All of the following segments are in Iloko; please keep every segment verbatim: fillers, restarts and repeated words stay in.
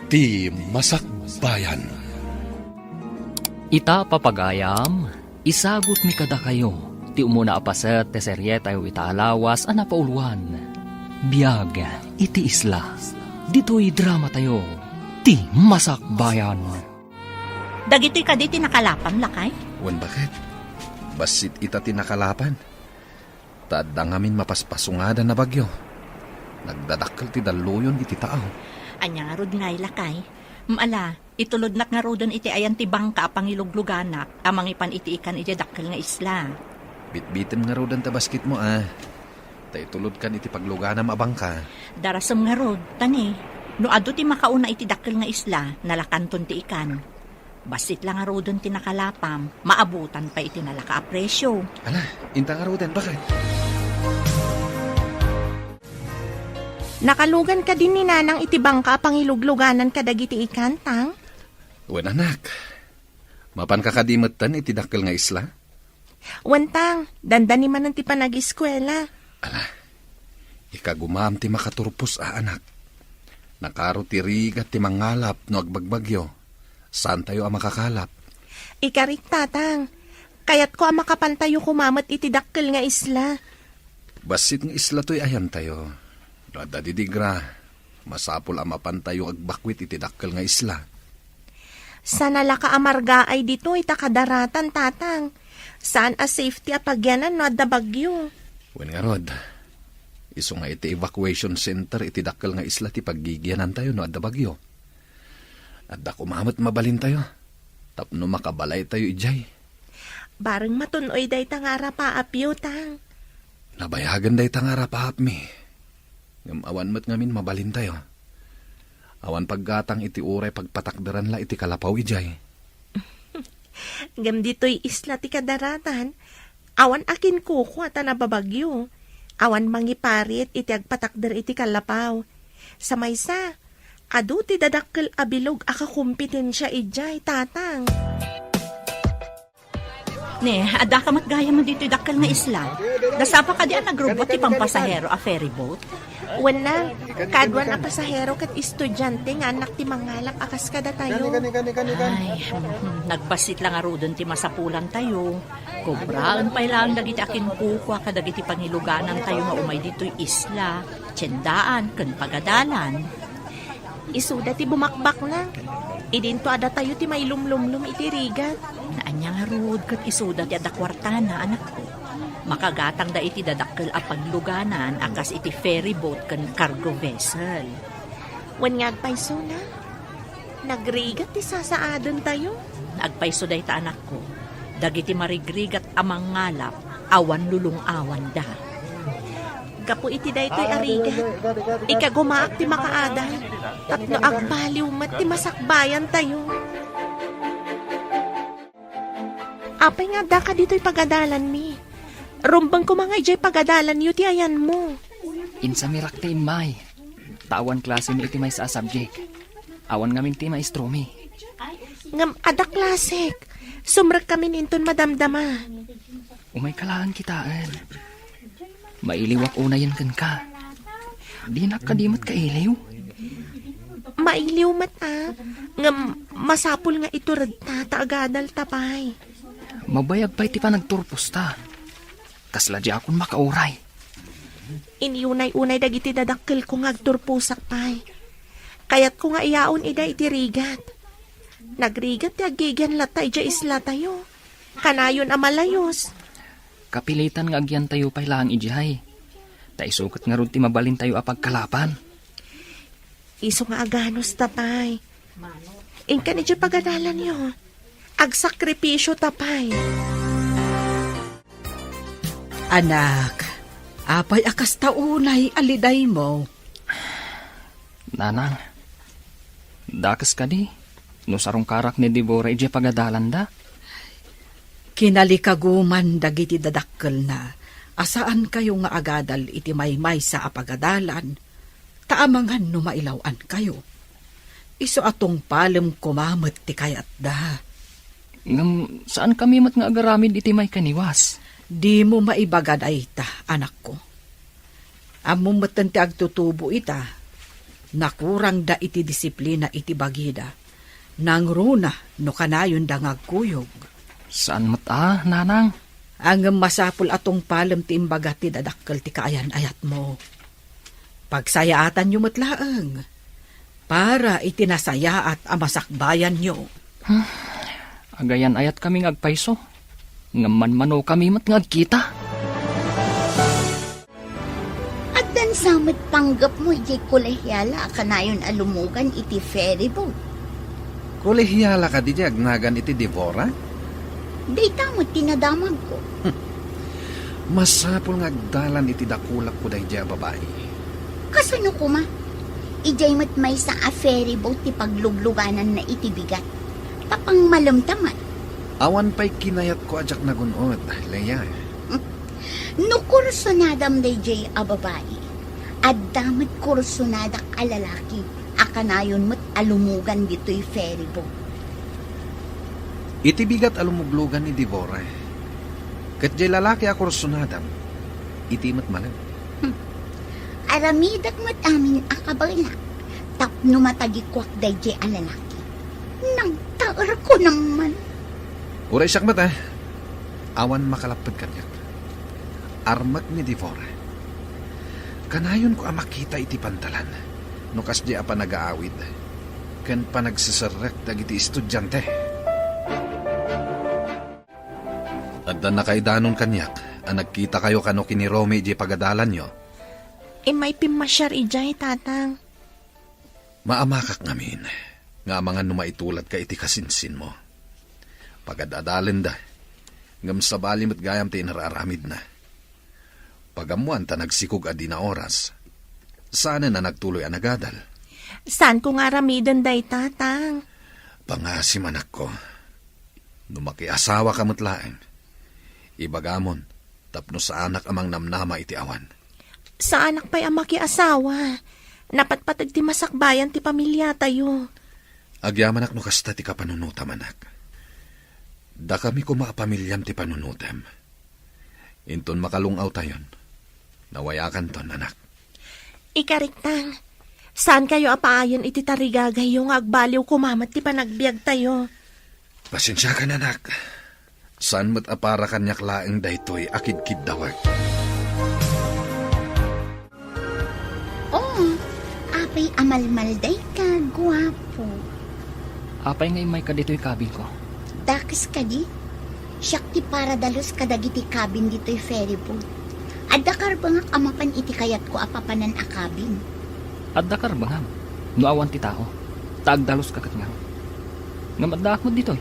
Ti Masakbayan. Ita, papagayam, isagutmi kadakayo ti umuna a paset ti serietayo ita a lawas a napauloan, Biag iti Isla. Ditoy dramatayo, Ti Masakbayan. Dagitoy kadi ti nakalapam, lakay? Wen, baket. Bassit ita ti nakalapan. Ta adda ngamin mapaspasungadan a bagyo. Nagdadakkel ti dalluyon iti taaw. Ania ngarud ngay, lakay? Ala, itulodnak ngaruden iti ayan ti bangka a pangilugluganak a mangipan iti ikan idiay dakkel nga isla. Bitbitem ngaruden ta basketmo, a. Ta itulodkan iti pagluganam a bangka. Darasem ngarud, ta ni, no adu ti makauna iti dakkel nga isla, nalakanton ti ikan. Bassit la ngaruden ti nakalapam, maabutan pay iti nalaka a presio. Ala, inta ngaruden, baket. Nakalugan kadi ni Nanang iti bangka a pangilugluganan kadagiti ikan, Tang? Wen, anak. Mapanka kadi metten iti dakkel nga isla? Wen, Tang, dandani manen ti panagiskuela. Ala, ikagumaam ti makaturpos a anak. Nakaro ti rigat ti mangalap no agbagbagyo. Saantayo a makakalap. Ikarik, Tatang. Kayatko a makapantayo koma met iti dakkel nga isla. Bassit nga isla toy ayantayo. No adda didigra, masapul a mapantayo agbakwit iti dakkel nga isla. Saan a laka a margaay ditoy ta kadaratan, Tatang. Saan a safety a pagyanan no adda bagyo. Wen ngarud, isu nga iti evacuation center iti dakkel nga isla ti paggigianantayo no adda bagyo. Adda koma met mabalintayo tapno makabalaytayo idiay. Bareng matun-oy dayta nga arapaapyo, Tang. Nabayagen dayta nga arapaapmi. Ngem awan met ngamin mabalintayo. Awan paggatang iti uray pagpatakderan la iti kalapaw idiay. Ngem ditoy isla ti kadaratan, awan a kinkukua ta nababagyo. Awan mangiparit iti agpatakder iti kalapaw. Sa maysa, adu ti dadakkel a bilog a kakompetensia idiay, Tatang. Ne, adda ka met gayam ditoy dakkel nga isla. Nasapa kadi a nagrubbuat ti pampasahero a ferry boat? Wen, Nang, kaaduan a pasahero ket estudiante nga annak ti mangalap a kas kadatayo. Ay, mhm, nagbassit la ngaruden ti masapulantayo. Kobraen pay laeng dagiti a kinkukua kadagiti pangiluganantayo nga umay ditoy isla, tiendaan, ken pagadalan. Isuda ti bumakbakna. Idinto a datayo ti mailumlumlom iti rigat. Ania ngarud ket isuda ti adda kuartana, anakko. Makagatangda iti dadakkel a pagluganan a kas iti ferry boat ken cargo vessel. Wen nga agpaysona, nagrigat ti sasaadentayo. Agpayso dayta, anakko. Dagiti marigrigat a mangalap, awan lulung-awanda. Gapu iti daytoy a rigat, ikagumaak ti makaadal tapno agbaliw met ti masakbayantayo. Apay nga addaka ditoy pagadalanmi? Rumbeng koma nga idiay pagadalanyo ti ayanmo. Insamirak ti immay, ta awan klasemi iti maysa a subject. Awan ngamin ti maestromi. Ngem adda klasek. Sumrekkamin inton madamdama. Umayka laeng kitaen. Mailiwak unayen kenka. Dinak kadi met kailiw? Mailiw met a. Ngem masapul nga ituredta ta agadalta pay. Mabayag pay ti panagturposta. Kasla diakon makauray. Inyunay-unay dagiti dadakkelko nga agturposak pay. Kayatko nga iyaon ida iti rigat. Nagrigat ti aggigian latta idiay islatayo. Kanayon a malayos. Kapilitan nga agyantayo pay laeng idiay. Ta isu ket ngarud ti mabalintayo a pagkalapan. Isu nga aganusta pay. Inkan idiay pagadalanyo. Agsakripisyota pay. Anak, apay a kasta unay a lidaymo? Nanang, dakes kadi no sarungkarak ni Deborah idiay pagadalanda? Kinalikaguman dagiti dadakkelna a saankayo nga agadal iti maymaysa a pagadalan, ta amangan no mailaw-ankayo. Isu a tungpalem koma met ti kayatda. Ngem saankami met nga agaramid iti maikaniwas. Dimo maibaga dayta, anakko. Ammom metten ti agtutubo ita. Nakurangda iti disiplina iti bagida. Nangruna no kanayonda nga agkuyog. Saan met a, nanang. Ngem masapul a tungpalem ti imbaga ti dadakkel ti kaayan-ayatmo. Pagsayaatanyo met laeng para iti nasayaat a masakbayanyo. Hmm. Agayan-ayatkami nga agpayso, ngem manmanokami met nga agkita. Addan sa met panggepmo idiay kolehiala a kanayon a lumugan iti ferry boat. Kolehiala kadi ti agnagan iti Devora? Dayta met ti nadamagko. Masapul nga agdalan iti dakulakko daydiay a babai. Kasano koma? Idiay met maysa a ferry boat ti pagluglugananna iti bigat. Tapang malemta met. Awan pay kinayatko a diak nagun-od, Lea. No kursunadam daydiay a babai, adda met kursunadak a lalaki a kanayon met a lumugan ditoy ferry boat. Iti bigat a lumuglugan ni Devora, ket diay lalaki a kursunadam, iti met malem. Hmm. Aramidek met amin a kabaelak tapno matagikuak daydiay a lalaki. Nagtaerko naman. Uray siak met, a. Awan makalapped kaniak. Armek ni Devora. Kanayonko a makita iti pantalan no kasdiay a panagaawid ken panagseserrek dagiti estudiante. Adda nakaidanon kaniak a nagkitakayo kano ken ni Romy idiay pagadalanyo. Immay pimmasiar idiay, Tatang. Maamakak ngamin nga amangan no maituladka iti kasinsinmo. Pagad-adalenda, ngem sabali met gayam ti inar-aramidna. Pagammoan ta nagsikog a dina oras. Saanen a nagtuloy a nagadal. Saanko nga aramiden dayta, Tang. Pangaasim, anakko. No makiasawaka met laeng, ibagamon tapno saanak a mangnamnama iti awan. Saanak pay a makiasawa. Napatpateg ti masakbayan ti pamiliatayo. Agyamanak no kasta ti kapanunotam, anak. Dakami koma a pamiliam ti panunotem. Inton makalung-awtayon, nawayakanton, anak. Ikarik, Tang, saankayo a paayen iti tarigagayyo nga agbaliw koma met ti panagbiagtayo. Pasensiakan, anak. Saan met a para kaniak laeng daytoy a kidkiddawek. Oh, apay a malmaldayka, guapo? Apay nga immayka ditoy kabinko? Dakes kadi? Siak ti para dalus kadagiti kabin ditoy ferry boat. Adda karbengak a mapan iti kayatko a papanan a kabin. Adda karbengam no awan ti tao, ta agdaluska ket ngarud. Ngem addaak met ditoy.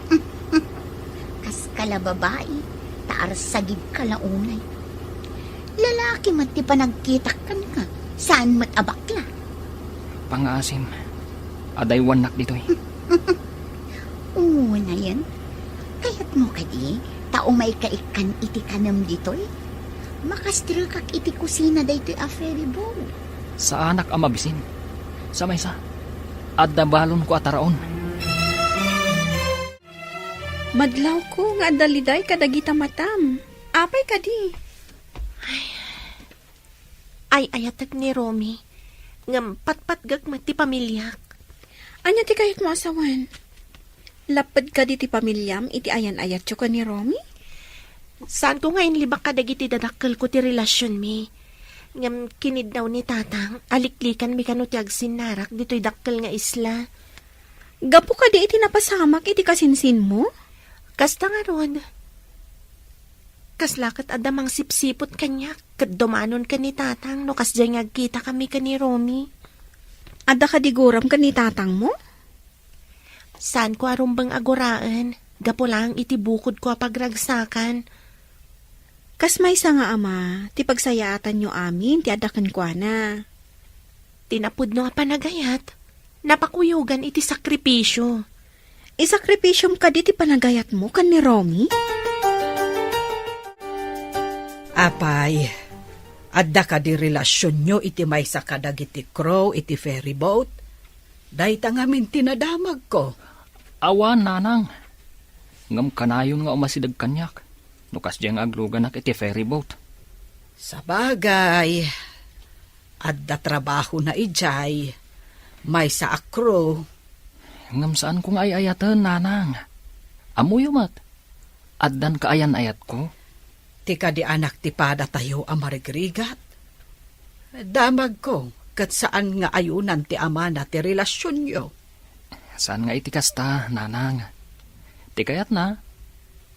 Kaska la babai, ta arsagidka la unay. Lalaki met ti panagkitak kenka, saan met a bakla. Pangaasim, adaywannak ditoy. Unayen, kayatmo kadi ta umayka ikkan iti kanem ditoy? Makastrekak iti kusina daytoy a ferry boat. Saanak a mabisin. Sa maysa, adda balonko a taraon. Madlawko nga adda liday kadagita matam. Apay kadi? Ay, ay-ayatek ni Romy, ngem patpatgek met ti pamiliak. Ania ti kayatmo a sawen? Lapped kadi ti pamiliam iti ayan-ayatyo ken ni Romy? Saanko nga inlibak kadagiti dadakkelko ti relasionmi. Ngem kiniddaw ni Tatang, aliklikanmi kano ti agsinnarak ditoy dakkel nga isla. Gapu kadi iti napasamak iti kasinsinmo? Kasta ngarud. Kasla ket adda mangsipsiput kaniak ket dumanon ken ni Tatang no kasdiay nga agkitakami ken ni Romy. Adda kadi guram ken ni Tatangmo? Saanko a rumbeng a guraen, gapu laeng iti bukodko a pagragsakan. Kas maysa nga ama, ti pagsayaatanyo amin ti adda kenkuana. Ti napudno a panagayat, napakuyogan iti sakripisio. Isakripisiom kadi ti panagayatmo ken ni Romy? Apay, adda kadi relasionyo iti maysa kadagiti crew iti ferry boat? Dayta ngamin ti nadamagko. Awan, nanang. Ngem kanayon nga umasideg kaniak no kasdiay nga agluganak iti ferry boat. Sabagay, adda trabahona idiay. Maysa a crew. Ngem saanko nga ay-ayaten, nanang. Ammoyo met, addan kaayan-ayatko. Ti kadi anak ti padatayo a marigrigat. Damagko, ket saan nga ayunan ti amana ti relasionyo. Saan nga iti kasta, nanang. Ti kayatna,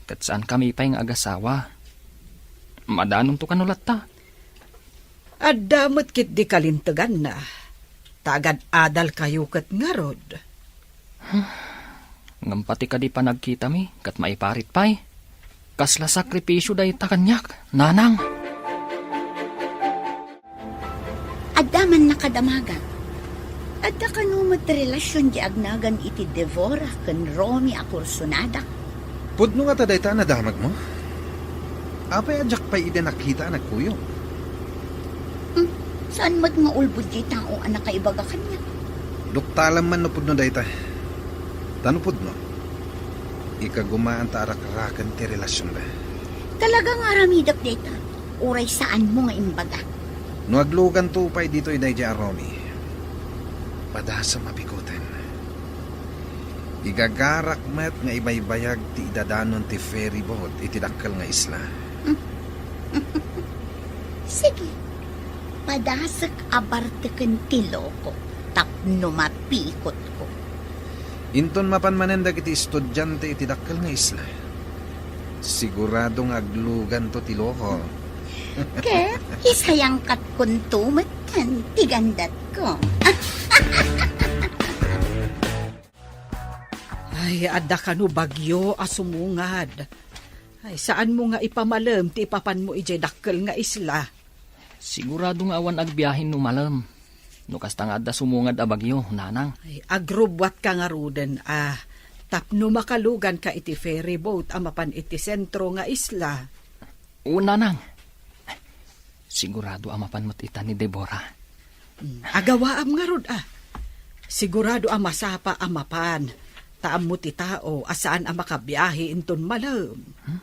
ket saankami pay nga agasawa. Madanonto kano latta. Adda met ketdi kalinteganna, ta agad-adalkayo ket ngarud. Ngem pati kadi panagkitami ket maiparit pay. Kasla sakripisio dayta kaniak, nanang. Adda man nakadamaga. Adda kano met relasion di agnagan iti Devora ken Romy a kursunada? Pudno ngata dayta a nadamagmo? Apay a diak pay idi nakita a nagkuyog? Hmm, saan met nga ulbod diay tao a nakaibaga kaniak? Duktalam man no pudno dayta. Ta no pudno, ikagumaan ta arakraken ti relasionda. Talaga nga aramidek dayta, uray saanmo nga imbaga. No agluganto pay ditoy daydiay a Romy, padasem a pikutem. Igagarak met nga ibaybayag ti idadanon ti ferry boat iti dakkel nga isla. Sige, padasek a barteken ti loko tapno mapikotko. Inton mapan manen dagiti estudiante iti dakkel nga isla, sigurado nga agluganto ti loko. Ket isayangkatkonto metten ti gandatko. Ay, adda kano bagyo a sumungad. Ay, saanmo nga ipamalem ti ipapanmo idiay dakkel nga isla? Sigurado nga awan agbiahe no malem. No kasta nga adda sumungad a bagyo, nanang. Ay, agrubbuatka ngaruden a tapno makaluganka iti ferry boat a mapan iti sentro nga isla. O, nanang. Sigurado a mapan met ita ni Deborah. Hmm, agawaam ngarud a. Sigurado a masapa a mapan, ta ammo ti tao a saan a makabiahe inton malem. Hmm?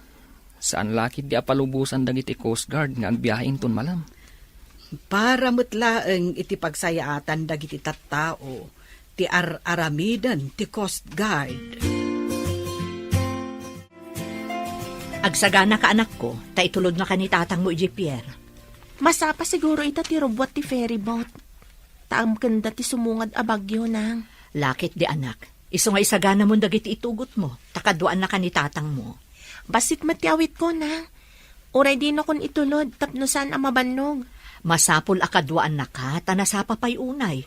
Saan la ketdi a palubosan dagiti Coast Guard nga agbiahe inton malem. Para met laeng iti pagsayaatan dagiti tattao ti ar-aramiden ti Coast Guard. Agsaganaka, anakko, ta itulodnaka ni tatangmo idiay pier. Masapa siguro ita ti rubbuat ti ferry boat. Ta amkenda ti sumungad a bagyo, nang. La ketdi, anak. Isu nga isaganamon dagiti itugotmo, ta kaduaannaka ni tatangmo. Bassit met ti awitko, nang. Uray dinakon itulod tapno saan a mabannog. Masapul a kaduaannaka, ta nasapa pay unay.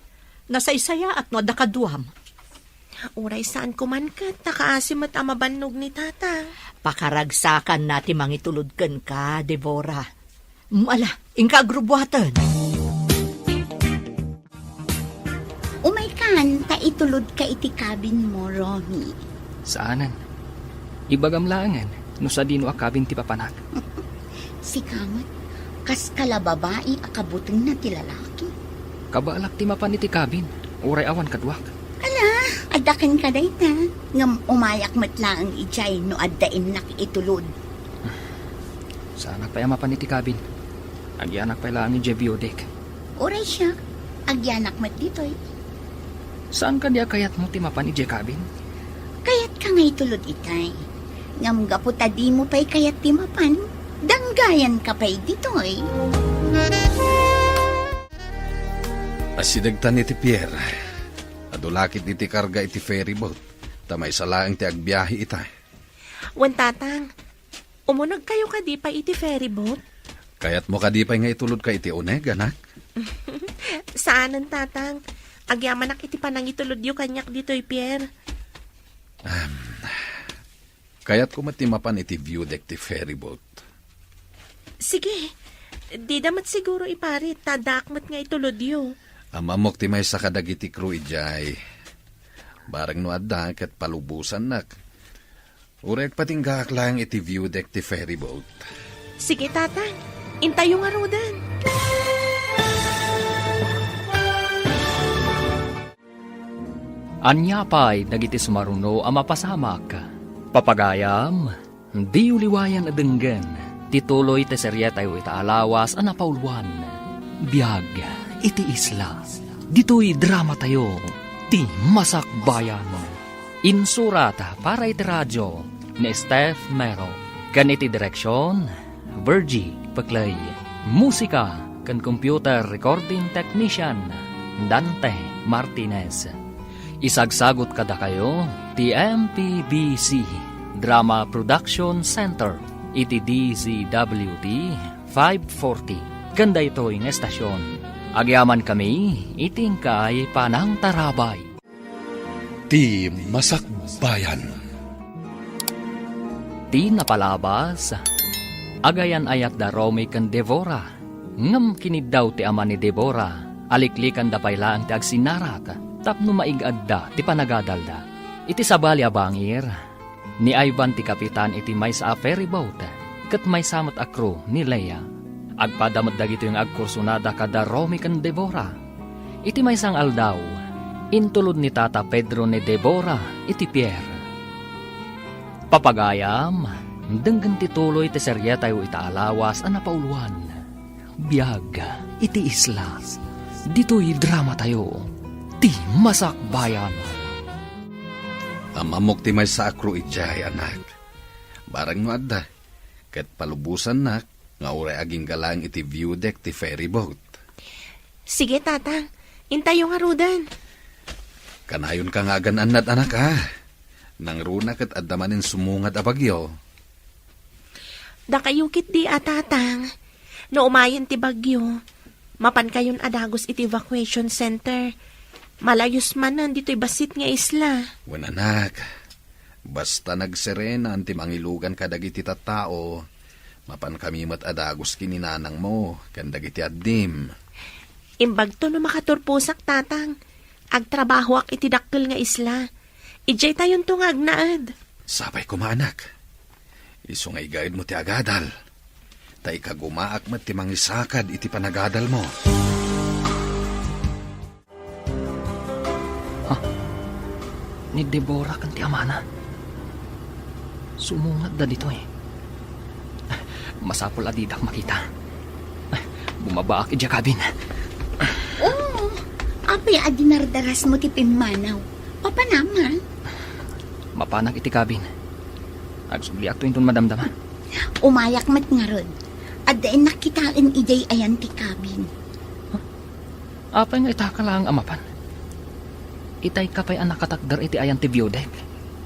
Nasaysayaat no adda kaduam. Uray saanko man ket, ta kaasi met a mabannog ni tata. Pakaragsakanna ti mangitulod kenka, Deborah. Mm, ala, inka agrubbuaten. Umaykan, ta itulodka iti cabin mo, Romy. Saanen. Ibagam laengen no sadino a cabin ti papanak. Sika met, kas kala babai a kabutengna ti lalaki. Kabaelak ti mapan iti cabin, uray awan kaduak. Ala, adda kenka dayta, ngem umayak met laeng idiay no adda innak itulod. Saanak pay a mapan iti cabin. Agyanak pay laeng idiay view deck. Uray siak, agyanak met ditoy. Saan kadi a kayatmo ti mapan idiay cabin? Kayatka nga itulod itay. Ngem gapu ta dimo pay kayat ti mapan, danggayanka pay ditoy. Asidegtan iti pier. Adu la ketdi ti karga iti ferry boat, ta maysa laeng ti agbiahe ita. Wen, Tatang, umunegkayo kadi pay iti ferry boat? Kayatmo kadi pay nga itulodka iti uneg, anak? Saanen, Tatang. Agyamanak iti panangitulodyo kaniak ditoy pier. Am, kayatko met ti mapan iti view deck ti ferry boat. Sige. Dida met siguro iparit, ta addaak met nga itulodyo. Am-ammok ti maysa kadagiti crew idiay. Bareng no adda, ket palubosannak. Uray agpatinggaak laeng iti view deck ti ferry boat. Sige, Tatang. Intayo ngaruden. Ania pay dagiti sumaruno a mapasamak? Papagayam, diyo liwayan a denggen ti tuloy ti serietayo ita a lawas a napauluan, Biag iti Isla. Ditoy dramatayo, ti Masakbayan. Insurat para iti radio ni Steph Mero. Ken iti direksion, Virgie Peclay. Musika ken computer recording technician, Dante Martinez. Isagsagut kadakayo ti M P B C Drama Production Center iti D Z W T five forty. Ken daytoy nga estasion, agyamankami iti inkay panangtarabay. Ti Masakbayan. Ti napalabas, agayan-ayat da Romy ken Devora, ngem kiniddaw ti ama ni Devora, aliklikanda pay laeng ti agsinarak tapno maig-adda ti panagadalda. Iti sabali a bangir, ni Ivan ti kapitan iti maysa a ferryboat, ket maysa met a crew ni Lea. Agpada met dagitoy nga agkursunada kada Romy ken Devora. Iti maysa nga aldaw, intulod ni Tata Pedro ni Devora iti pier. Papagayam, denggen ti tuloy ti serietayo ita a lawas a napauluan. Biag iti isla. Ditoy dramatayo, ti Masakbayan. Am-ammok ti maysa a crew idiay, anak. Bareng no adda, ket palubosannak nga uray agingga laeng iti view deck ti ferryboat. Sige, Tatang. Intayo ngaruden. Kanayonka nga agan-annad, anak, a. Nangruna ket adda manen sumungad a bagyo. Dakayo ketdi a, Tatang. No umayen ti bagyo, mapankayon a dagus iti evacuation center. Malayus manen ditoy bassit nga isla. Wen, anak, basta nagserenan ti mangilugan kadagiti tattao, mapankami met a dagus ken ni nanangmo ken dagiti addim. Imbagto no makaturposak, Tatang. Agtrabahoak iti dakkel nga isla. Idiaytayonto nga agnaed. Sapay koma, anak. Isu nga igaedmo ti agadal, ta ikagumaak met ti mangisakad iti panagadalmo. Ha? Ni Deborah ken ti amana? Sumungadda ditoy. Masapul a didak makita. Bumabaak idiay cabin. Oh, apay a dinardarasmo ti pimmanaw? Papanam, ha? Mapanak iti cabin. Agsubliakto inton madamdama. Umayak met ngarud. Adda innak kitaen idiay ayan ti cabin. Apay nga itaka laeng a mapan? Itayka pay a nakatakder iti ayan ti view deck?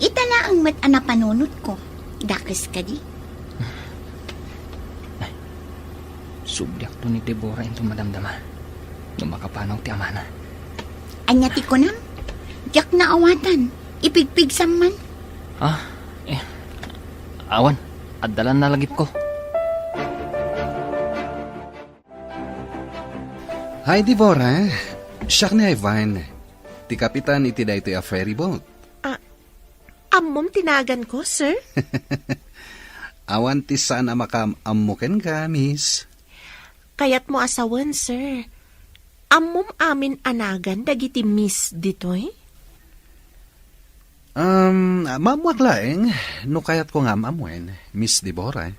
Ita laeng met a napanunotko. Dakes kadi? Ay, subliakto ni Deborah inton madamdama no makapanaw ti amana. Ania ti kunam? Diak naawatan. Ipigpigsam man. Ah, eh, awan. Adda la nalagipko. Hi, Deborah. Siak ni Ivan, ti kapitan iti daytoy a ferryboat. Ah, ammom ti naganko, sir? Awan ti saan a makaam-ammo kenka, miss. Kayatmo a sawen, sir. Ammom amin a nagan dagiti miss ditoy? Um, maammoak laeng no kayatko nga am-ammoen, Miss Deborah.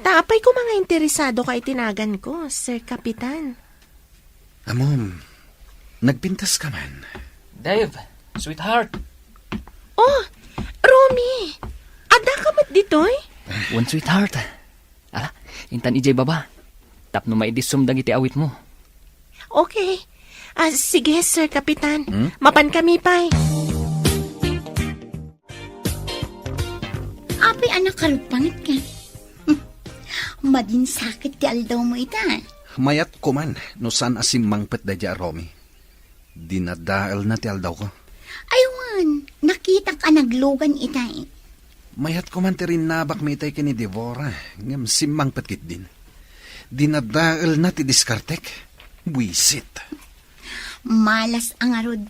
Ta apay koma nga interesado ka iti naganko, Sir Kapitan? Ammom, nagpintas ka man. Dave, sweetheart. Oh, Romy! Adda ka met ditoy? Wen, sweetheart. Ala, intan idiay baba. Tapno maidissum dagiti awitmo. Okay. Ah, sige, Sir Kapitan. Hmm? Mapan kami pay. Apay a nakaruppanget ka? Madinsakit ti aldawmo ita. Mayat koman no saan a simmangpet daydiay a Romy. Dinadaelna ti aldawko. Ay wen, nakitak a naglugan itay. Mayat koman ti rinnabakmi itay ken ni Deborah, ngem simmangpet ketdin. Dinadaelna ti diskartek. Buisit. Malas a ngarud.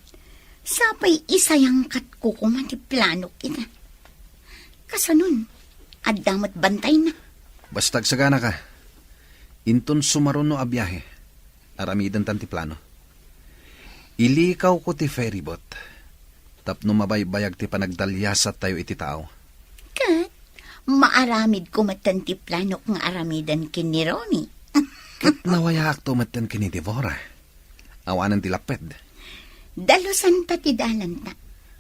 Sapay isayangkatko koma ti planok ita. Kasanon, adda met bantayna. Basta agsaganaka. Inton sumaruno a biahe, aramidentan ti plano. Ilikawko ti ferryboat tapno mabaybayag ti panagdaliasattayo iti tao. Ket maaramidko metten ti planok nga aramiden ken ni Romy. Ket nawayaakto metten ken ni Deborah. Awanen ti lapped. Dalusanta ti dalanta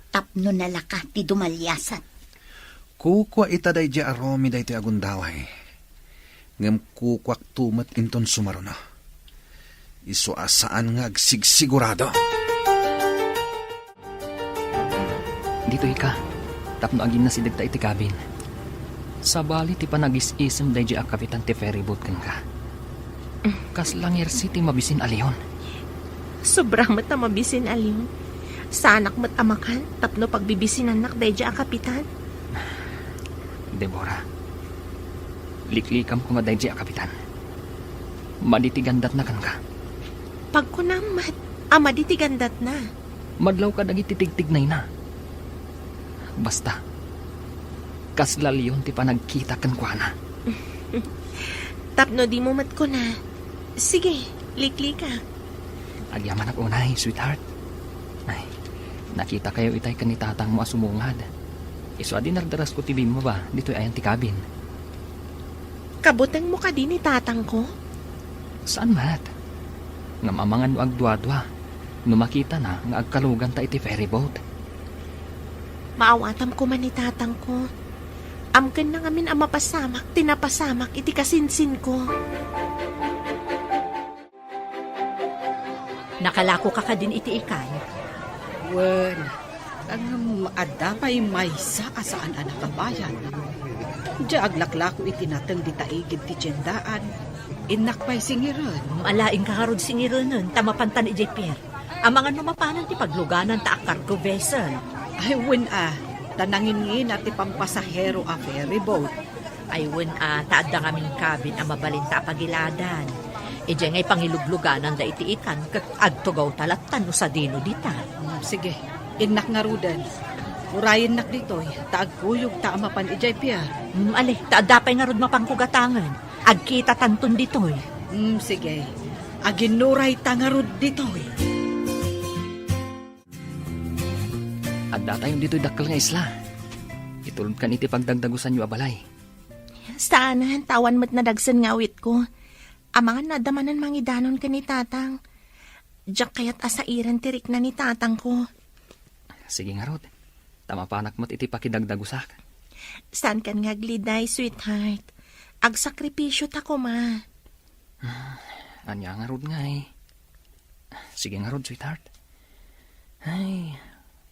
tapno nalaka ti dumaliasat. Kukua ita daydiay a Romy daytoy a gundaway. Ngem kukuakto met inton sumaruno. Isu a saan nga agsigsigurado. Ditoyka, tapno aginnasidegta iti cabin. Sabali ti panagis-isem daydiay a kapitan ti ferryboat kenka. Kasla ngersi ti mabisin a leon. Sobra met a mabisin a leon. Saanak met a makan tapno pagbibisinannak daydiay a kapitan. Deborah, liklikam koma daydiay a kapitan. Madi ti gandatna kenka. Pagkunam met a madi ti gandatna. Madlaw kadagiti tigtignayna. Basta, kasla leon ti panagkita kenkuana. Tapno dimo met kuna, sige, liklika. Agyamanak unay, sweetheart. Ay, nakitakayo itay ken ni tatangmo a sumungad. Isu a dinardarasko ti bimmaba ditoy ayan ti cabin. Kabutengmo kadi ni tatangko? Saan met. Ngem amangan no agduadua, no makitana nga agkaluganta iti ferryboat. Maawatam koma ni tatangko. Amkenna ngamin a mapasamak ti napasamak iti kasinsinko. Nakalakoka kadin iti ikan? Wen, ngem adda pay maysa a saan a nakabayad. Diay aglaklako iti nateng dita igid ti tiendaan. Innak pay singiren. Alaingka ngarud singirenen, ta mapantan idiay pier. Amangan no mapanan ti paglugananta a cargo vessel. Ay, wen a, ta nangingina ti pampasahero a ferryboat. Ay, wen a, ta adda ngamin cabin a mabalinta a pagiladan. Idiay nga ipangiluglugananda iti ikan ket agtugawta latta no sadino dita. Mm, sige, innak ngaruden. Urayennak ditoy, ta agkuyogta a mapan idiay pier. Mm, ali, ta adda pay ngarud mapanko gatangen. Agkitatanton ditoy. Mm, sige. Aginnurayta ngarud ditoy. Addatayon ditoy dakkel nga isla. Itulodkan iti pagdagdagusanyo a balay. Saanen, ta awan met nadagsen nga awitko. Amangan no adda manen mangidanon ken ni tatang. Diak kayat a sairen ti rikna ni tatangko. Sige ngarud, ta mapanak met iti pakidagdagusak. Saankan nga agliday, sweetheart. Agsakripisio ta koma. Hmm, ania ngarud ngay? Sige ngarud, sweetheart. Ay,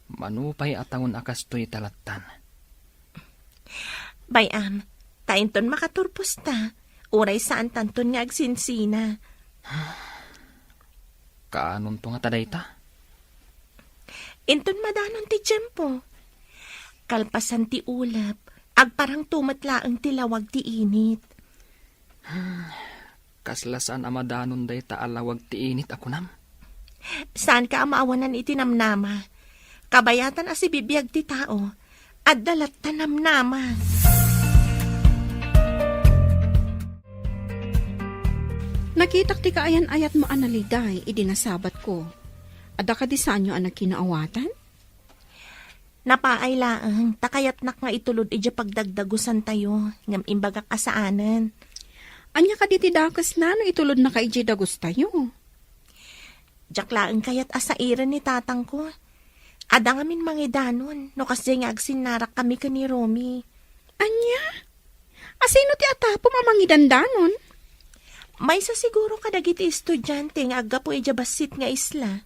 mano pay a tawen a kastoy ta lattan. Bay-am, ta inton makaturposta, uray saantanton nga agsinsina. Kaanonto ngata dayta? Inton madanon ti tiempo, kalpasan ti ulep, agparangto met laeng ti lawag ti init. Hmm, kasla saan a madanon dayta a lawag ti init a kunam? Saanka a maawanan iti namnama. Kabayatan a sibibiag ti tao. Adda latta namnama. Nakitak ti kaayan-ayatmo a naliday idi nasabatko. Adda kadi saanyo a nagkinaawatan? Napaay laeng, ta kayatnak nga itulod idiay pagdagdagusantayo, ngem imbagak a saanen. Ania kadi ti dakesna no itulodnaka idiay dagustayo? Diak laeng kayat a sairen ni tatangko. Adda ngamin mangidanon no kasdiay nga agsinnarakkami ken ni Romy. Ania? Asino ti atapom a mangidandanon? Maysa siguro kadagiti estudiante nga aggapu idiay bassit nga isla.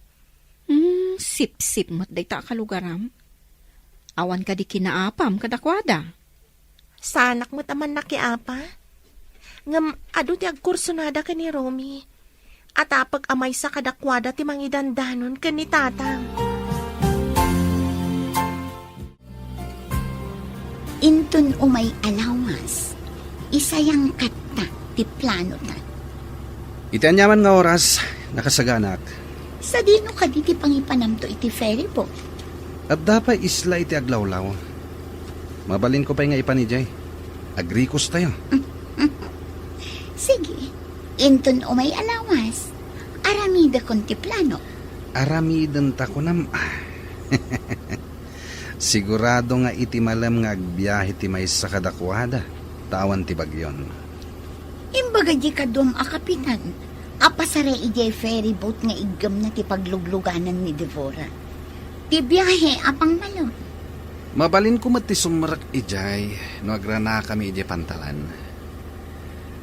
Hmm, sipsip met dayta a kalugaram. Awan kadi kinaapam kadakuada? Saanak met a mannakiapa. Ngem adu ti agkursunada ken ni Romy. Atapek a maysa kadakuada ti mangidandanon ken ni tatang. Inton umay a lawas, isayangkatta ti planota. Iti aniaman nga oras, nakasaganak. Sadino kadi ti pangipanamto iti ferry boat? Adda pay isla iti aglawlaw. Mabalinko pay nga ipan idiay. Agrikos tayo. Sige, inton umay a lawas, aramidekon ti plano. Aramidenta kunam. Sigurado nga iti malem nga agbiahe ti maysa kadakuada, ta awan ti bagyon. Imbaga di kaduam a kapitan, a Sare idiay ferry boat nga iggemna ti paglugluganan ni Devora. Ti biahe a pangmalem. Mabalinko met ti sumrek idiay no agranakami idiay pantalan.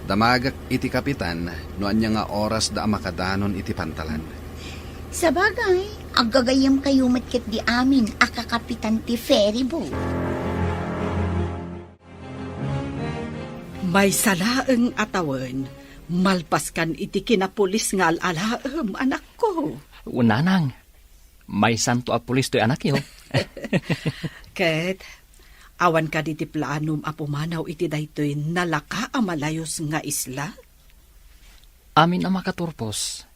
Damagek iti kapitan no ania nga orasda a makadanon iti pantalan. Sabagay, aggagayyemkayo met ketdi amin a kakapitan ti ferry boat. Maysa laeng a tawen, malpaskan iti kinapulis nga al-alaem, anakko. Wen, nanang, maysanto a pulis toy anakyo. Ket, awan kadi ti planom a pumanaw iti daytoy nalaka a malayus nga isla? Amin a makaturpos,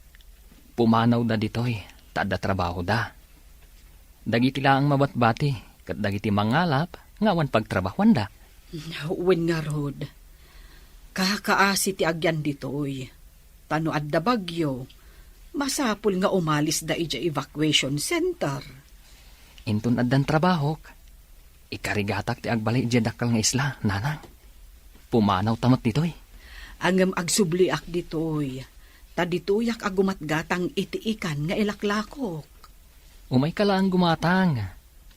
pumanawda ditoy ta adda trabahoda. Dagiti laeng mabatbati ket dagiti mangalap nga awan pagtrabahuanda. Wen ngarud, kakaasi ti agyan ditoy. Ta no adda bagyo, masapul nga umalisda idiay evacuation center. Inton addan trabahok, ikarigatak ti agbalay idiay dakkel nga isla, nanang. Pumanawta met ditoy. Ngem agsubliak ditoy, ta ditoyak a gumatgatang iti ikan nga ilaklakok. Umayka laeng gumatang,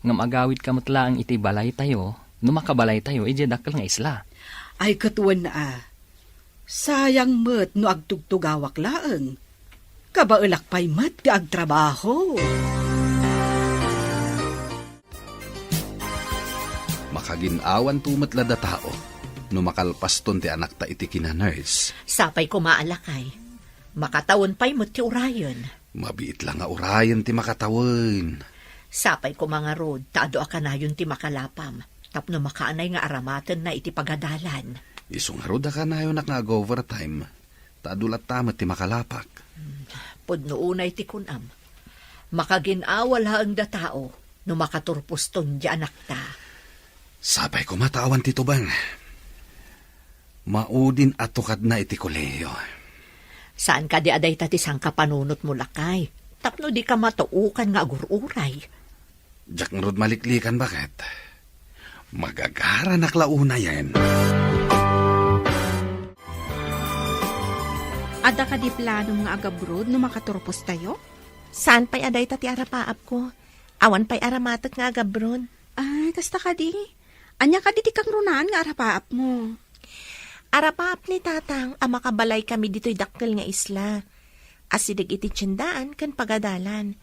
ngem agawidka met laeng iti balaytayo no makabalaytayo idiay dakkel nga isla. Ay, ket wen a, sayang met no agtugtugawak laeng. Kabaelak pay met ti agtrabaho. Makagin-awanto met la datao no makalpaston ti anakta iti kina-nurse. Sapay koma a lakay. Makatawen pay met ti urayen. Mabiit la nga urayen ti makatawen. Sapay koma ngarud ta adu a kanayon ti makalapam tapno makaanay nga aramatenna iti pagadalan. Isu ngarud a kanayonak nga ag-overtime ta adu latta met ti makalapak. Hmm, pudno unay ti kunam. Makagin-awa laeng datao no makaturposton ti anakta. Sapay koma ta awan ti tubeng. Maudin a tukadna iti kolehiyo. Saan kadi a dayta ti sangkapanunotmo, lakay, tapno dika matuokan nga agur-uray? Diak ngarud maliklikan, baket. Magagaranak la unayen. Adda kadi planom nga agabroad no makaturpostayo? Saan pay a dayta ti arapaapko? Awan pay aramatek nga agabroad. Ay, kasta kadi. Ania kadi ti kangrunaan nga arapaapmo? Arapaap ni Tatang a makabalaykami ditoy dakkel nga isla. Asideg iti tiendaan ken pagadalan.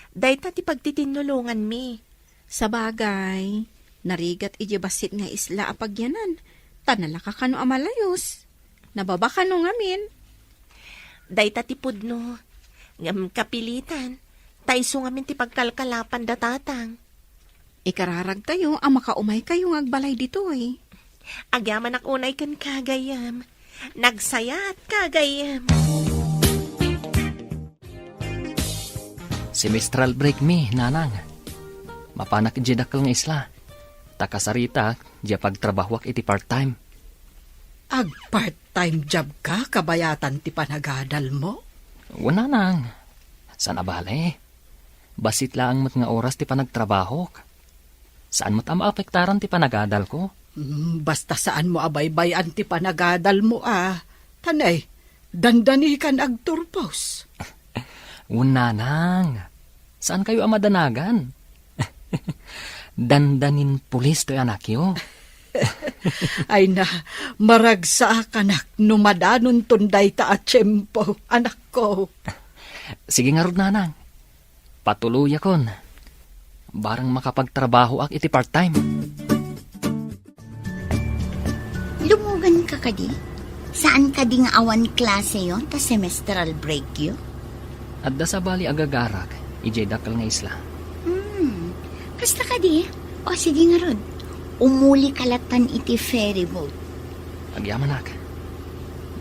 Dayta ti pagtitinnulonganmi. Sabagay, narigat idiay bassit nga isla a pagyanan, ta nalaka kano a malayus. Nababa kano ngamin. Dayta ti pudno. Ngem kapilitan, ta isu ngamin ti pagkalkalapan da Tatang. Ikararagtayo a makaumaykayo nga agbalay ditoy. Agyamanak unay kenka, gayyem. Nagsayaat ka, gayyem. Semestral break mi, nanang. Mapanak idiay dakkel nga isla. Ta kasaritak, diay pagtrabahuak iti part-time. Ag-part-time job ka, kabayatan ti panagadalmo? Wen, nanang. Saan a bale. Bassit laeng met nga oras ti panagtrabahok. Saan met a maapektaran ti panagadalko. Mm, basta saanmo a baybay-an ti panagadalmo a. Tanay, dandanikan agturpos. Wen, nanang. Saankayo a madanagan. Dandanin pulis toy anakyo. Ay na, maragsakanak no madanonton dayta a tiempo, anakko. Sige ngarud, nanang. Patuloyakon. Barang makapagtrabahoak iti part-time. Lumugan ka kadi? Saan kadi nga awan klaseyo ta semestral breakyo? Adda sabali agagarak idiay dakkel nga isla. Hmm. Kasta kadi? O sige ngarud. Umuli ka latan iti ferry boat. Agyamanak.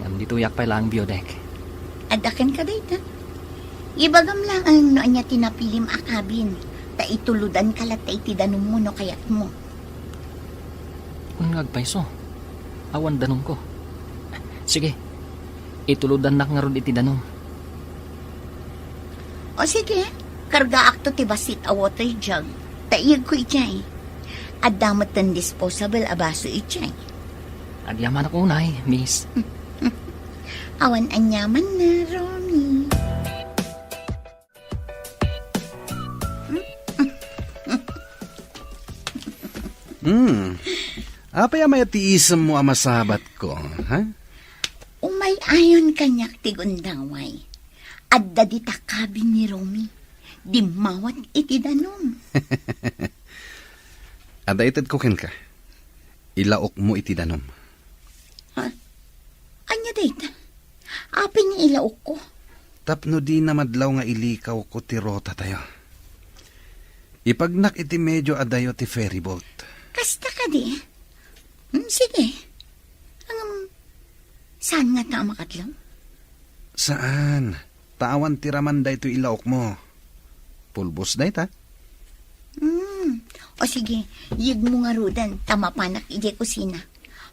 Ngem ditoyak pay laeng biodeck. Adda kenka dayta. Ibagam laeng no ania ti napilim a cabin, ta itulodanka latta iti danummo no kayatmo. Wen nga agpayso, awan danumko. Sige, itulodannak ngarud iti danum. O sige, kargaakto ti bassit a water jug, ta iyegko idiay. Adda metten disposable a baso idiay. Agyamanak unay, miss. Awan aniamanna, Romy. Hmm. Apay a mayatiisemmo a masabatko, ha? Umay-ayon kaniak ti gundaway. Adda dita kabin ni Romy. Dimmawat iti danum. Adda itedko kenka. Ilaokmo iti danum. Ha? Ania dayta? Apay nga ilaokko? Tapno dina madlaw nga ilikawko ti rotatayo. Ipagnak iti medio adayo ti ferryboat. Kasta kadi? Hmm, sige. Ngem, saan ngata a makadlaw? Saan? Ta awan ti raman daytoy ilaokmo. Pulbos dayta. Hmm. O sige, yegmo ngaruden ta mapanak idiay kusina.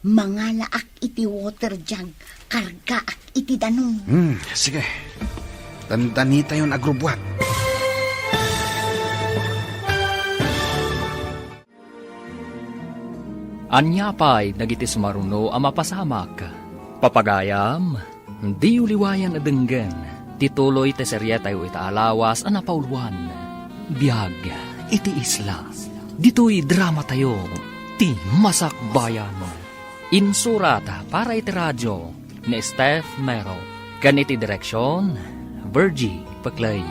Mangalaak iti water jug, kargaak iti danum. Hmm, sige. Dandanitayon agrubbuat. Ania pay dagiti sumaruno a mapasamak? Papagayam, diyo liwayan a denggen ti tuloy ti serietayo ita a lawas a napauluan, Biag iti Isla. Ditoy dramatayo, ti Masakbayan. Insurat para iti radio ni Steph Mero, ken iti direksion, Virgie Peclay.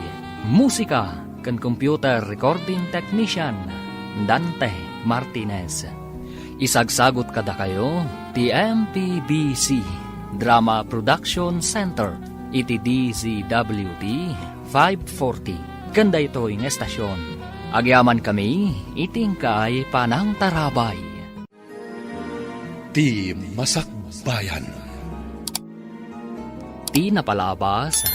Musika ken computer recording technician, Dante Martinez. Isagsagut kadakayo ti M P B C Drama Production Center iti D Z W T five forty ken daytoy nga estasion. Agyamankami iti inkay panangtarabay. Ti Masakbayan. Ti napalabas,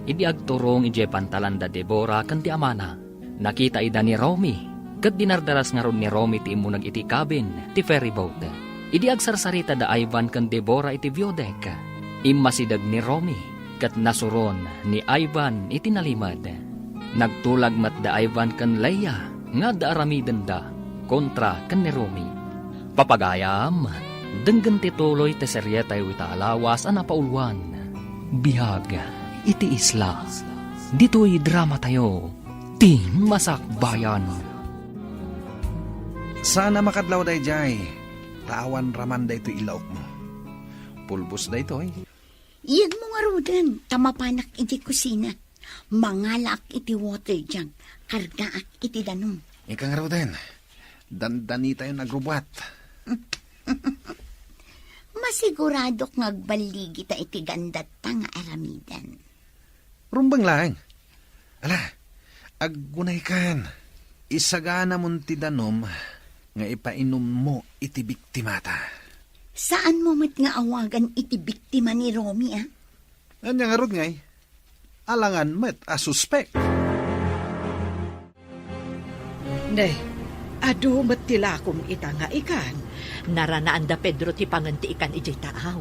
idi agturong idiay pantalan da Debora ken ti amana, nakita ida ni Romy, ket dinardaras ngarud ni Romy ti immuneg iti kabin ti ferryboat. Idi agsarsarita da Ivan ken Debora iti view deck, immasideg ni Romy, ket nasuron ni Ivan iti nalimed. Nagtulag met da Ivan ken Leia nga adda aramidenda kontra ken ni Romy. Papagayam, denggen ti tuloy ti serietayo ita a lawas a napauluan, Biag iti Isla. Ditoy dramatayo, ti Masakbayan. Saan a makadlaw daydiay, ta awan raman daytoy ilaokmo. Pulbos daytoy. Yegmo ngaruden, ta mapanak iti kusina. Mangalaak iti water jug, kargaak iti danum. Ika ngaruden, dandanitayon agrubbuat. Masiguradok nga agballigita iti gandatta nga aramiden. Rumbeng laeng. Ala, aggunaykan. Isaganamon ti danum nga ipainummo iti biktimata. Saanmo met nga awagan iti biktima ni Romy, a? Ania ngarud ngay? Alangan met a suspek. Ne, adu met ti lakom ita nga ikan. Naranaan da Pedro ti pangen ti ikan idiay taaw.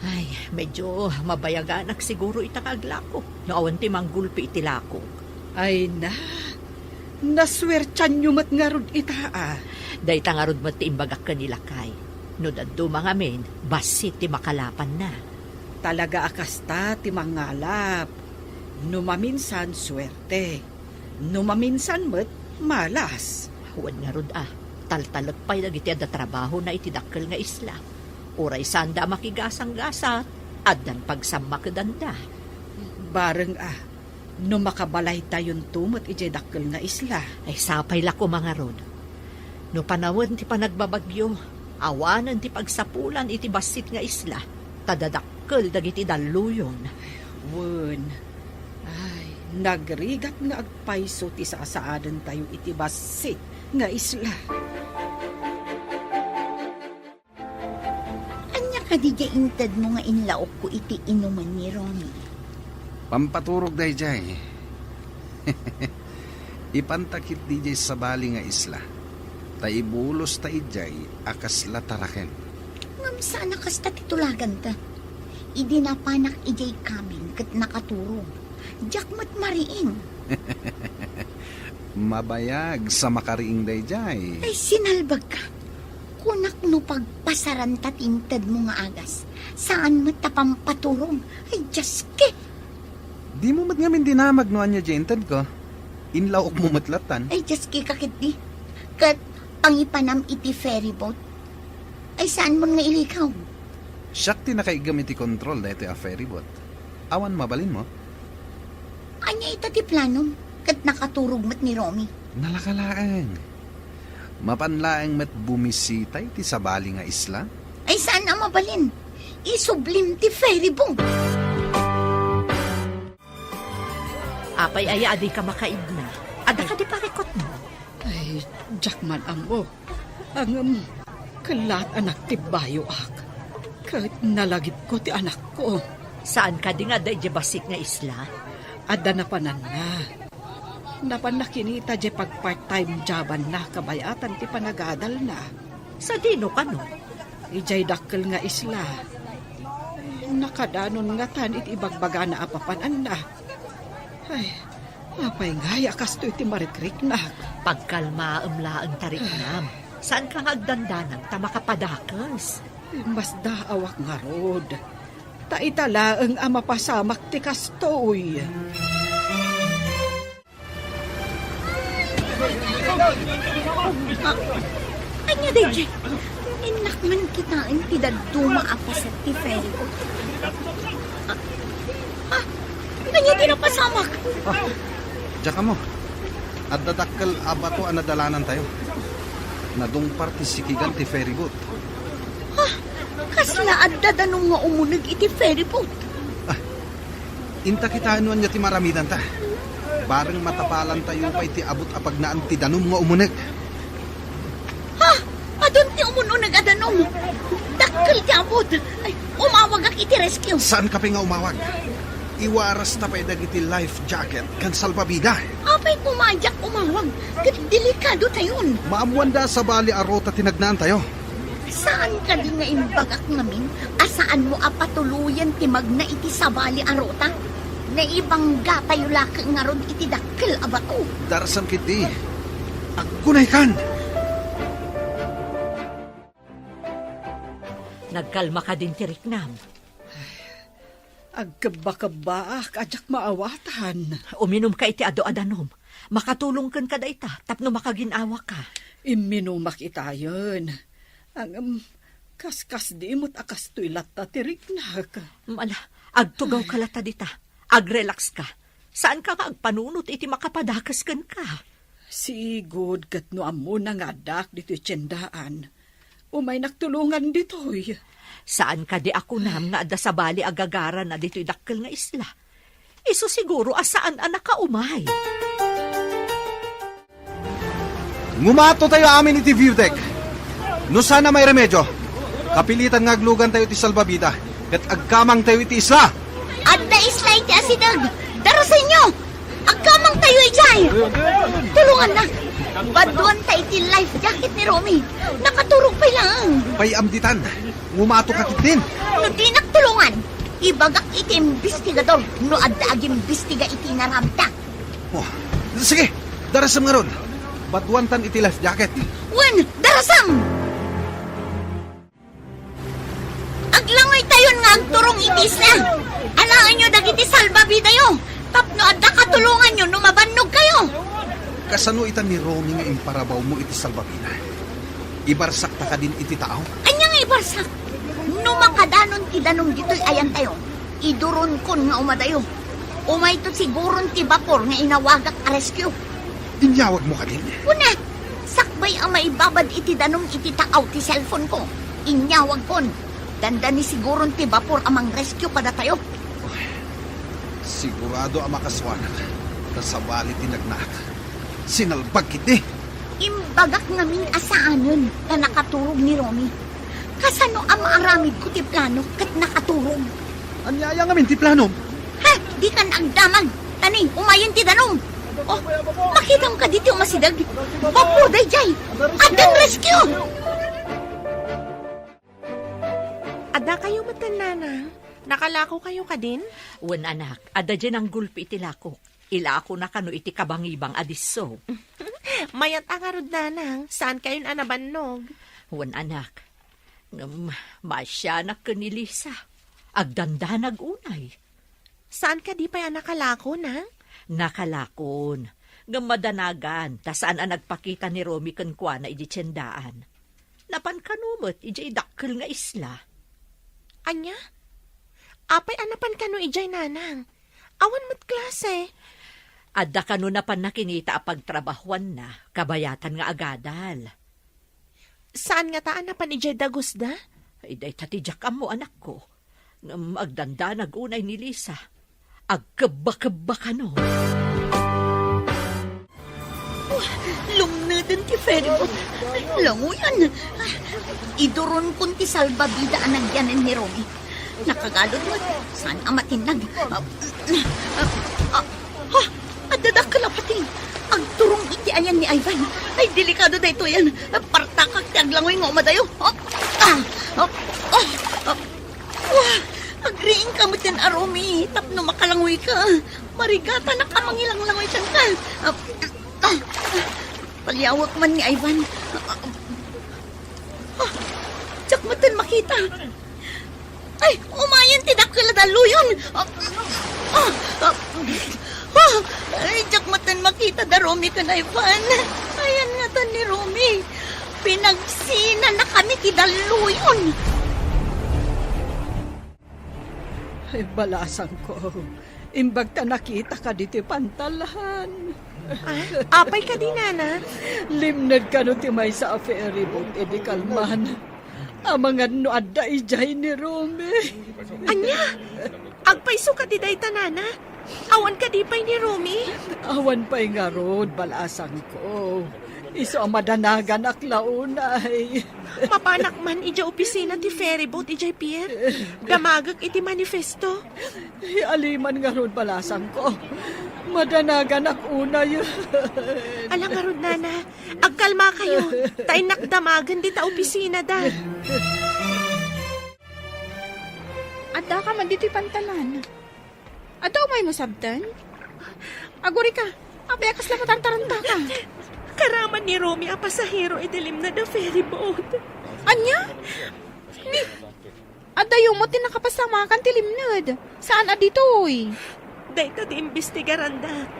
Ay, medyo mabayaganak siguro ita nga aglako no awan ti manggulpi iti lakok. Ay na, nasuertianyo met ngarud ita, a. Dayta ngarud met ti imbagak ken ni lakay. No dadduma ngamin, bassit ti makalapanna. Talaga a kasta ti mangalap. No maminsan, suerte. No maminsan met, malas. Wen ngarud a, taltalek pay dagiti adda trabahona iti dakkel nga isla. Uray saanda a makigasanggasat, addan pagsammakedanda. Bareng a, no makabalaytayonto met idiay dakkel nga isla. Ay, sapay la koma ngarud. No panawen ti panagbabagyo, awanen ti pagsapulan iti bassit nga isla, ta dadakkel dagiti dalluyon. Wen, ay, nagrigat nga agpayso ti sasaadentayo iti bassit nga isla. Ania kadi diay intedmo nga inlaokko iti inumen ni Romy? Pampaturog daydiay. Ipanta ketdi diay sabali nga isla, ta ibulosta idiay a kasla taraken. Ngem saan a kasta ti tulaganta. Idi napanak idiay kabin ket nakaturog, diak met mariing. Mabayag sa makariing daydiay. Ay, sinalbagka. Kunak no pagpasaranta ti intedmo nga agas, saan met ta pampaturog. Ay, Dios ke! Dimo met ngamin dinamag no ania diay intedko. Inlawokmo met lattan. Ay, Diyos, kika ketdi. Ket pangipanam iti ferry boat. Ay, saanmon nga ilikaw? Siak ti nakaiggem iti kontrol daytoy a ferry boat. Awan mabalinmo? Ania ita ti planom? Ket nakaturog met ni Romy. Nalaka laeng. Mapan laeng met bumisita iti sabali nga isla? Ay, saan a mabalin? Isublim ti ferry boat. Apay aya a dika makaidna? Adda kadi parikutmo? Ay, diak man ammo. Ngem, kellaat a nagtibbayoak. Ket nalagipko ti anakko. Saan kadi nga adda idiay bassit nga isla? Adda napananna. Napanna kinita diay pag-part-time jobanna kabayatan ti panagadalna. Sadino kano? Idiay dakkel nga isla. Nakadanon ngatan iti ibagbagana a papananna. Ay, apay ngay a kastoy ti marikriknak? Pagkalmaem laeng, tariknam. Saanka nga agdandanag ta makapadakes? Masdaawak ngarud. Ta ita laeng a mapasamak ti kastoy. Ah, ania daydiay? Innak man kitaen ti dadduma a paset ti ferry boat. Ah, ah, ania ti napasamak? Ah, diak ammo. Adda dakkel a bato a nadalanantayo. Nadungpar ti sikigan ti ferry boat. Ah, kasla adda danum nga umuneg iti ferry boat? Ah, inta kitaen no ania ti maaramidanta. Bareng matapalantayo pay ti abut a pagnaan ti danum nga umuneg. Ha? Adun ti umun-uneg a danum. Dakkel ti abut. Ay, umawagak iti rescue. Saanka pay nga umawag? Iwarasta pay dagiti life jacket ken salbabida. Apay koma a diak umawag? Ket delikadotayon. Maammoanda a sabali a ruta ti nagnaantayo. Saan kadi nga imbagak ngamin a saanmo a patuloyen ti magna iti sabali a ruta? Naibanggatayo laeng ngarud iti dakkel a bato. Darasam ketdi. Aggunaykan! Nagkalma kadin ti riknam? Agkebbakebbaak a diak maawatan. Uminumka iti adu a danum. Makatulongken ka dayta tapno makagin-awaka. Imminumak itayen. Ngem, kaskasdi met a kastoy latta ti riknak. Ala, agtugawka latta dita. Agrelaxka. Saanka nga agpanunot iti makapadakes kenka. Sigud ket no ammona nga addaak ditoy tiendaan, umaynak tulongan ditoy. Saan kadi a kunam nga adda sabali a gagarana ditoy dakkel nga isla? Isu siguro a saan a nakaumay. Ngumatotayo amin iti view deck. No saan a mairemedio, kapilitan nga aglugantayo iti salbabida ket agkamangtayo iti isla. Adda isla iti asideg. Darasenyo! Agkamangtayo idiay! Tulongannak! Baduanta iti life jacket ni Romy. Nakaturog pay laeng. Pay-am ditan. Ngumato ka ketdin. No dinak tulongan, ibagak iti imbestigador no adda agimbestiga iti inaramidta. Oh, sige, darasem ngarud. Baduantan iti life jacket. Wen, darasem! Aglangoytayon nga agturong iti isla. Alaenyo dagiti salbabidayo tapno adda katulonganyo no mabannogkayo. Kasano ita ni Romy nga imparawawmo iti salbabida? Ibarsakta kadin iti tao? Ania nga ibarsak? No makadanon ti danum ditoy ayantayo, iduronkon nga umadayo. Umayto siguron ti bapor nga inawagak a rescue. Inyawagmo kadin? Kuna, sakbay a maibabad iti danum iti taaw ti cellphone-ko, inyawagkon. Dandani siguron ti bapor a mangrescue kadatayo. Sigurado a makasuanak, ta sabali ti nagnaak. Sinalbag ketdi. Imbagak ngamin a saanen ta nakaturog ni Romy. Kasano a maaramidko ti plano ket nakaturog? Ania aya ngamin ti planom? Ha? Dikan agdamag. Tani, umayen ti danum. Oh, makitam kadi ti umasideg? Bapor daydiay. Addan rescue! Addakayo metten, Nanang? Nakalakokayo kadin? Wen, anak, adda diay nanggulpi iti lakok. Ilakona kano iti kabangibang a disso. Mayat a ngarud, Nanang, saankayon a nabannog. Wen, anak. Ngem, maasianak ken ni Lisa. Agdandanag unay. Saan kadi pay a nakalako, Nang? Nakalakon. Ngem madanagan, ta saan a nagpakita ni Romy kenkuana idiay tiendaan. Napan kano met idiay dakkel nga isla. Ania? Apay a napan kano idiay, Nanang? Awan met klase. Adda kano napan nakinita a pagtrabahuanna, kabayatan nga agadal. Saan ngata a napan idiay dagusda? Ay, dayta ti diak ammo, anakko. Ngem agdandanag unay ni Lisa. Agkebba-kebba kano. Oh, lumneden ti ferryboat. Langoyan. Iduronkon ti salbabida a nagyanen ni Romy. Nakagalud met. Saan a matinnag? Ah, ah, ah, ah, adda dakkel a pating. Agturong iti ayan ni Ivan. Ay, delikado daytoyen. Partakak ti aglangoy nga umadayo. Ah, ah, ah, ah, ah. Wah! Agriingka metten a Romy tapno makalangoyka. Marigatanak a mangilanglangoy kenka. Ah, ah, ah. Paliawek man ni Ivan. Ah, ah. Diak metten makita. Ay, umayen ti dakkel a dalluyon. Ah, ah, ah. Ah, ay, diak metten makita da Romy ken Ivan. Ayan ngata ni Romy. Pinagsinanakami ti dalluyon. Ay, balasangko, imbag ta nakitaka ditoy pantalan. Ah, apay kadi, Nana? Limned kano ti maysa a ferryboat idi kalman. Amangan no adda idiay ni Romy. Ania? Agpayso kadi dayta, Nana? Awan kadi pay ni Romy? Awan pay ngarud, balasangko. Isu a madanaganak la unay. Mapanak man idiay opisina ti ferryboat idiay pier. Damagek iti manifesto. Ay, aliman ngarud, balasangko. Madanaganak unay. Ala ngarud, Nana. Agkalmakayo. Ta innak damagen dita opisinada. Addaka man ditoy pantalan. Adda umaymo sabten? Agurika, apay a kasla matartarantaka? Karaman ni Romy a pasahero iti limned a ferryboat. Ania? Ni, addayo met ti nakapasamakan ti limned. Saan a ditoy? Dayta ti imbestigaranda.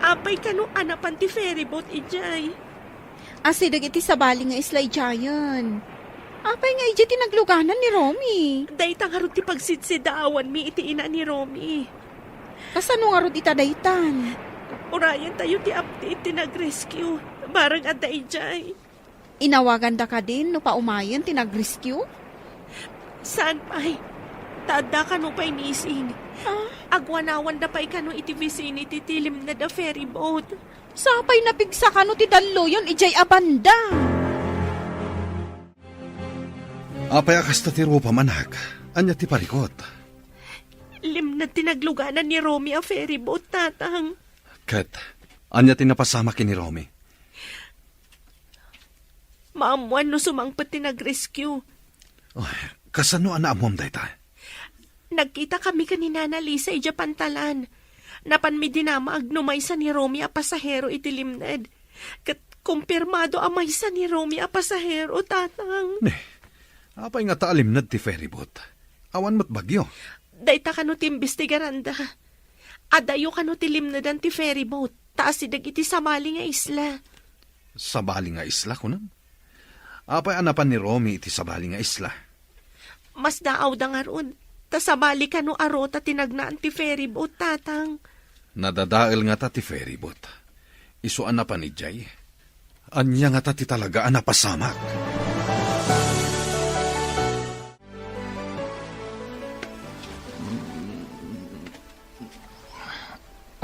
Apay kano a napan ti ferryboat idiay? Asideg iti sabali nga isla idiayen. Apay nga idiay ti nagluganan ni Romy? Dayta ngarud ti pagsidsidaawanmi iti ina ni Romy. Kasano ngarud ita daytan? Urayentayo ti update ti nag-rescue. Barang adda idiay. Inawaganda kadin no paumayen ti nag-rescue? Saan pay? Ta adda kano pay missing. Ah? Agwanawanda pay kano iti vicinity ti limned a ferryboat. Sapay napigsa kano ti dalluyon idiay a banda. Apay a kasta ti rupam, anak? Ania ti parikut? Limned ti nagluganan ni Romy a ferryboat, Tatang. Ket ania ti napasamak ken ni Romy? Maammoan no sumangpet ti nag-rescue. Ay, kasano a naammoam dayta? Nagkitakami ken ni Nana Lisa idiay pantalan. Napanmi dinamag no maysa ni Romy a pasahero iti limned. Ket kumpirmado a maysa ni Romy a pasahero, Tatang. Ne, apay ngata a limned ti ferryboat? Awan met bagyo. Dayta kano ti imbestigaranda. Adayo kano ti limnedan ti ferryboat, ta asideg iti sabali nga isla. Sabali nga isla, kunam? Apay a napan ni Romy iti sabali nga isla? Masdaawda ngarud, ta sabali kano a ruta ti nagnaan ti ferryboat, Tatang. Nadadael ngata ti ferryboat. Isu a napan idiay. Ania ngata ti talaga a napasamak?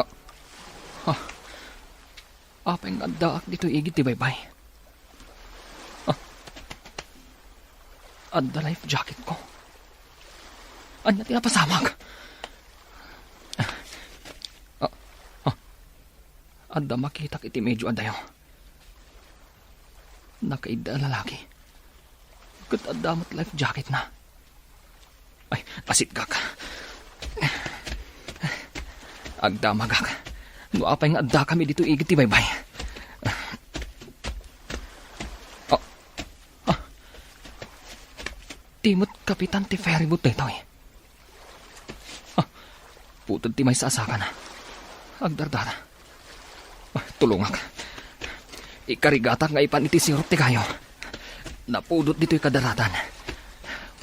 Ah, ah. Apay nga addaak ditoy igid ti baybay? Ah. Adda life jacket ko. Ania ti napasamak? Ah, ah. Adda makitak iti medyo adayo. Nakaidda a lalaki. Ket adda met life jacketna. Ay, asitgak. Agdamagak. No apay nga addakami ditoy igid ti baybay. Ah, ah. Ti met kapitan ti ferryboat daytoy. Ah, Pudot ti maysa a sakana. Agdardara. Ah, tulongak. Ikarigatak nga ipan iti sirup ti kayo. Napudot ditoy kadaratan.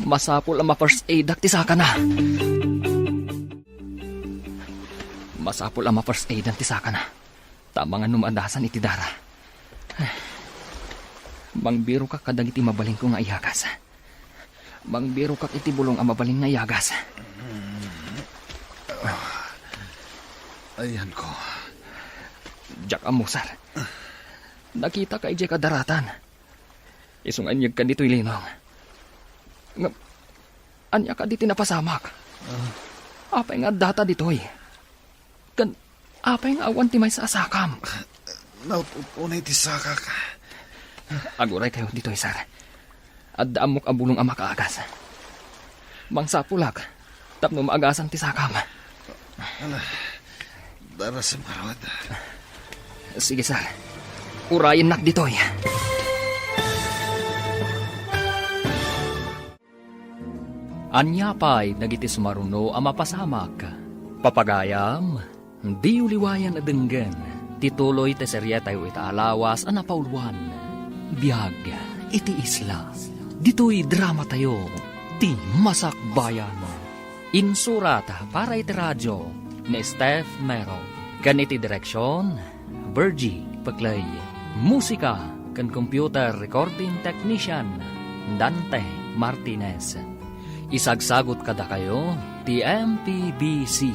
Masapul a ma-first aidak ti sakana. Masapul a ma-first aidan ti sakana. Ta amangan no maadasan iti dara. Mangbirokak kadagiti mabalinko nga iyagas. Mangbirokak iti bulong a mabalin nga iyagas. Ayanko. Diak ammo, sir. Nakitak idiay kadaratan. Isu nga inyegka ditoy linong. Ngem, ania kadi ti napasamak? Ah. Apay nga addata ditoy? Ken apay nga awan ti maysa a sakam? Naut-ut unay ti sakak. Aguray kayo ditoy, sir. Adda ammok a bulong a makaagas. Mangsapulak tapno maagasan ti sakam. Ala, darasem ngarud. Sige, sir. Urayennak ditoy. Ania pay dagiti sumaruno a mapasamak? Papagayam, diyo liwayan a denggen ti tuloy ti serietayo ita a lawas a napauluan, Biag iti Isla. Ditoy dramatayo, Ti Masakbayan. Insurat para iti radio ni Steph Mero, ken iti direksion, Virgie Peclay. Musika ken computer recording technician, Dante Martinez. Isagsagut kadakayo ti M P B C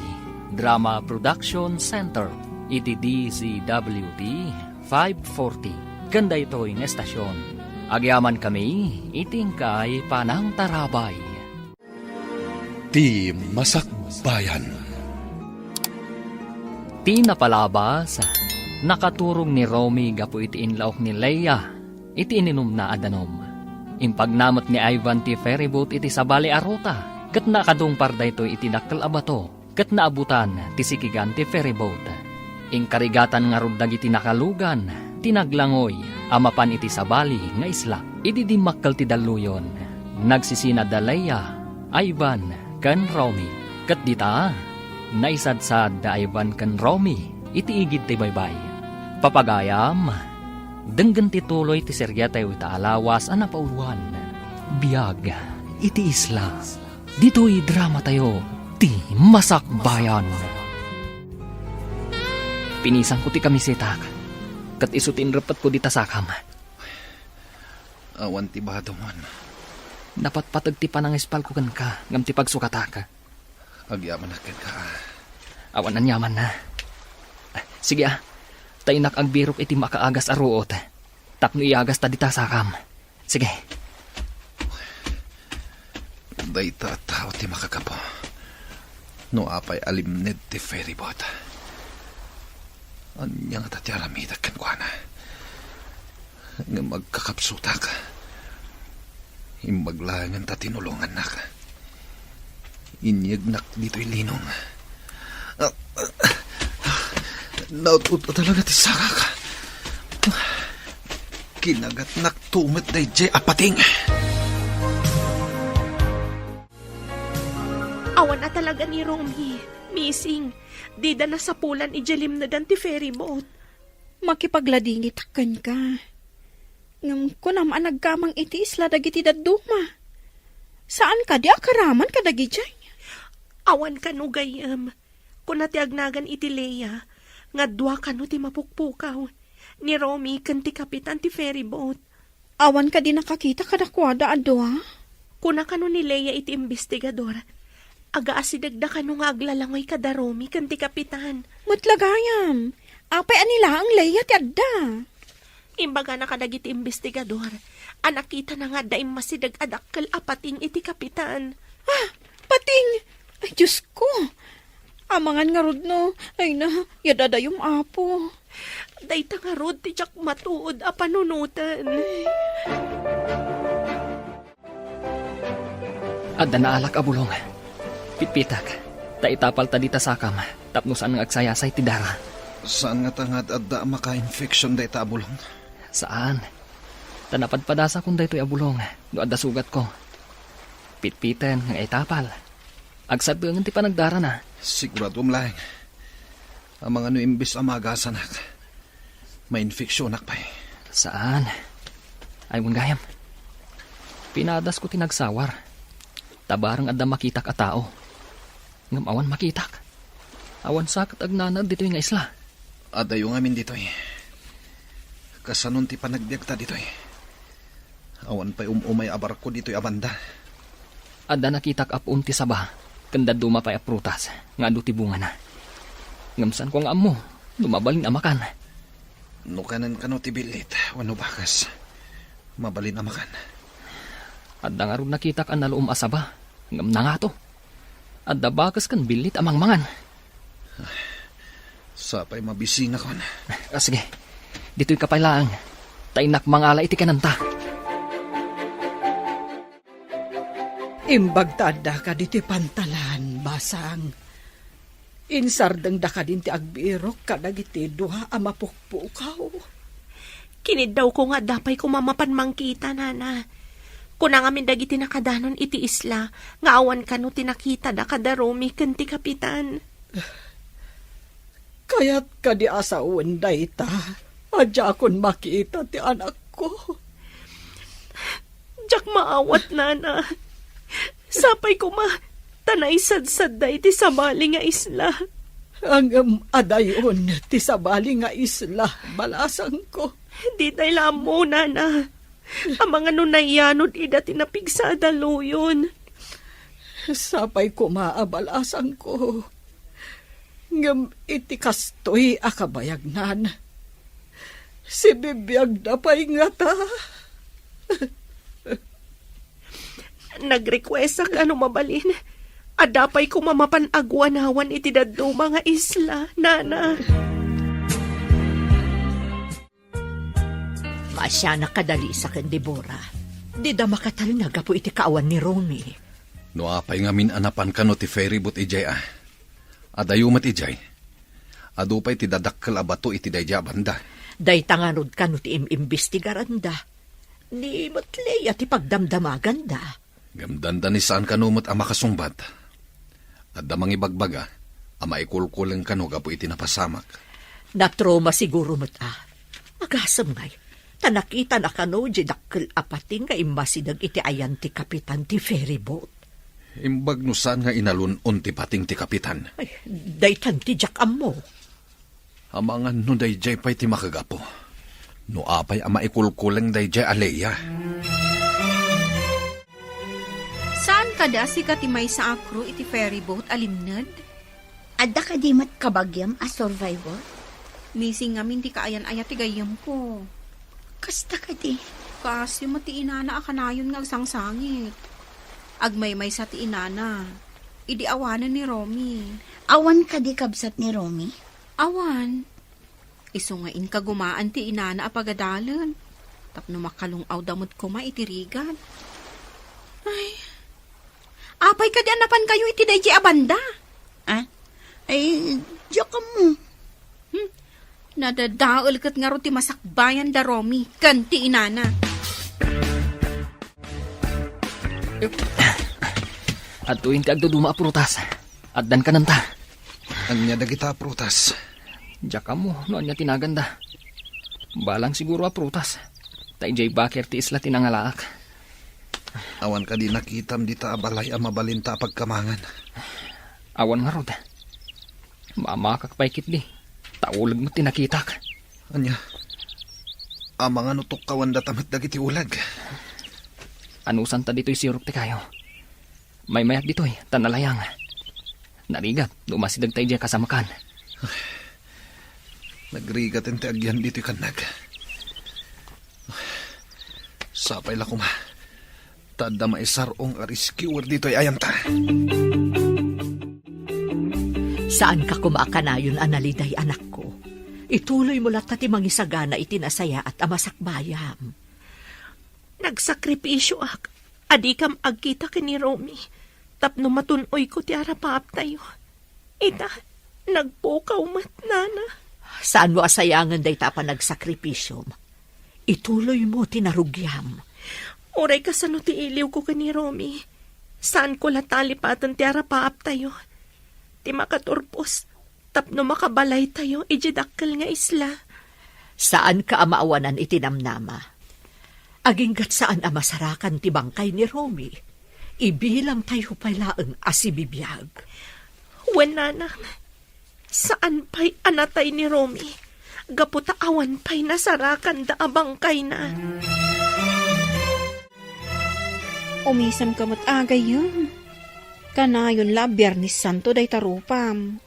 Drama Production Center iti D Z W T five forty ken daytoy nga estasion. Agyamankami iti inkay panangtarabay. Ti Masakbayan. Ti napalabas, nakaturog ni Romy gapu iti inlaok ni Leia iti ininumna a danum. Impagna met ni Ivan ti ferryboat iti sabali a ruta, ket nakadungpar daytoy iti dakkel a bato. Ket naabutan ti sikigan ti ferryboat. Inkarigatan ngarud dagiti nakalugan ti naglangoy a mapan iti sabali nga isla. Idi dimmakkel ti dalluyon, nagsisina da Leia, Ivan, ken Romy. Ket dita, naisadsad da Ivan ken Romy iti igid ti baybay. Papagayam, denggen ti tuloy ti serietayo ita a lawas a napauluan, Biag iti Isla. Ditoy dramatayo, Ti Masakbayan. Pinisanko ti kamisetak, ket isu ti inrepetko dita sakam. Awan ti badom. Napatpateg ti panangispalko kenka ngem ti pagsukatak. Agyamanak kenka. Awan aniamanna. Sige a, ta innak agbirok iti makaagas a ruot tapno iagasta dita sakam. Sige. Dayta a tao ti makagapu. No apay a limned ti ferryboat, ania ngata ti aramidek kenkuana? Ngem agkakapsutak. Imbag laengen ta tinulongannak. Inyegnak ditoy linong. Naut-ot talaga ti sakak. Kinagatnak tumet daydiay a pating. Awan a talaga ni Romy. Missing. Dida nasapulan idiay limnedan ti ferryboat. Makipagladingitak kenka. Ngem kunam a nagkamang iti isla dagiti dadduma. Saan kadi a karaman kadagidiay? Awan kano gayyem. Kuna ti agnagan iti Leia nga dua kano ti mapukpukaw, ni Romy ken ti kapitan ti ferryboat. Awan kadi nakakita kadakuada a dua? Kuna kano ni Leia iti imbestigador, agaasidegda kano nga aglalangoy kada Romy ken ti kapitan. Met la gayam, apay a ni laeng Leia ti adda? Imbagana kadagiti imbestigador a nakitana nga adda immasideg a dakkel a pating iti kapitan. Ah, pating! Ay, Diosko! Amangan ngarud no, ay na, yadadayom, Apo. Dayta ngarud ti diak matuod a panunoten. Adda naalak a bulong. Pitpitak, ta itapalta dita sakam, tapno saan nga agsayasay ti dara. Saan ngata nga ad-adda a maka-infection dayta a bulong? Saan. Ta napadpadasakon daytoy a bulong no adda sugatko. Pitpiten nga itapal. Agsaddengen ti panagdarana. Siguraduem laeng. Amangan no imbes a maagasanak, mainfeksionak pay. Saan. Ay, wen gayam. Pinadasko ti nagsawar. Ta bareng adda makitak a tao. Ngem awan makitak. Awan sa ket agnanaed ditoy nga isla. Adayo ngamin ditoy. Kasanon ti panagbiagta ditoy? Awan pay um-umay a barko ditoy a banda. Adda nakitak a puon ti saba, ken dadduma pay a prutas nga adu ti bungana. Ngem saanko nga ammo no mabalin a makan. No kanen kano ti billit wenno bakes, mabalin a makan. Adda ngarud nakitak a naluom a saba, ngem nangato. Adda bakes ken billit a mangmangan. Sapay mabisinakon. Ah, sige. Ditoyka pay laeng. Ta innak mangala iti kanenta. Imbag ta adda kadi ti pantalan, basang. Insardengda kadin ti agbirok kadagiti dua a mapukpukaw. Kiniddawko nga adda pay koma mapan mangkita, nana. Kuna ngamin dagiti nakadanon iti isla nga awan kano ti nakitada kada Romy ken ti kapitan. Kayat kadi a sawen dayta a diakon makita ti anakko? Diak maawat, nana. Sapay koma, ta naisadsadda iti sabali nga isla. Ngem adayon ti sabali nga isla, balasangko. Ditay la ammo, nana. Amangan no nayanod ida ti napigsa a daluyon. Sapay koma a balasangko. Ngem iti kastoy a kabayagnan, sibibiagda pay ngata. Nagrequestak a no mabalin, adda pay koma mapan aguanawan iti dadduma nga isla, nana. Maasianak a Dalisa ken Debora. Dida makatalna gapu iti kaawan ni Romy. No apay ngamin a napan kano ti ferryboat idiay a? Adayo met idiay. Adu pay ti dadakkel a bato iti daydiay a banda. Dayta ngarud kano ti im-imbestigaranda. Ni met Lea ti pagdamdamaganda. Ngem dandani saan kano met a makasungbat. Adda mangibagbaga a maikulkuleng kano gapu iti napasamak. Natrauma siguro met a. Agasem ngay, ta nakitana kano diay dakkel a pating nga immasideg iti ayan ti kapitan ti ferryboat. Imbag no saan nga inalun-on ti pating ti kapitan. Ay, daytan ti diak ammo. Amangan no daydiay pay ti makagapu. No apay a maikulkuleng daydiay a Lea? Saan kadi a sika ti maysa a crew iti ferryboat a limned? Adda kadi met kabagiam a survivor? Missing ngamin ti kaayan-ayat ti gayyemko. Kasta kadi? Kaasyo met ti inana a kanayon nga agsangsangit. Agmaymaysa ti inana idi awanen ni Romy. Awan kadi kabsat ni Romy? Awan. Isu nga inkagumaan ti inana a pagadalen tapno makalung-awda met koma iti rigat. Ay. Apay kadi a napankayo iti daydiay a banda? Ah? Ay, diak ammo. Hmm. Nadadael ket ngarud ti masakbayan da Romy ken ti inana. Adtoyen ti agduduma a prutas. Addan kanenta. Ania dagita a prutas? Diak ammo no ania ti naganda. Balang siguro a prutas. Ta idiay baker ti isla ti nangalaak. Awan kadi nakitam dita a balay a mabalinta a pagkamangan? Awan ngarud. Mamakak pay ketdi. Ta uleg met ti nakitak. Ania? Amangan no tukkawandata met dagiti uleg. Anusanta ditoy sirok ti kayo. Maymayat ditoy, ta nalayang. Narigat, no masideg ta idiay kasamakan. Nagrigaten ti agyan ditoy kannag. Sapay la koma. Ta adda maisar-ong a rescuer ditoy ayanta. Saanka koma a kanayon a naliday, anakko. Ituloymo latta ti mangisagana iti nasayaat a masakbayam. Nagsakripisioak a dikam agkita ken ni Romy tapno matun-oyko ti arapaaptayo. Ita, nagpukaw met, nana. Saanmo a sayangen dayta a panagsakripisom? Ituloymo ti narugiam. Uray kasano ti iliwko ken ni Romy, Saanko la talipaten ti arapaaptayo, ti makaturpos tapno makabalaytayo idiay dakkel nga isla. Saanka a maawanan iti namnama. Agingga't saan a masarakan ti bangkay ni Romy. Ibilangtayo pay laeng a sibibiag. Wen, nanang, saan pay a natay ni Romy, gapu ta awan pay nasarakanda a bangkayna. Umisamka met a gayyem. Kanayon la a Biernes Santo dayta rupam.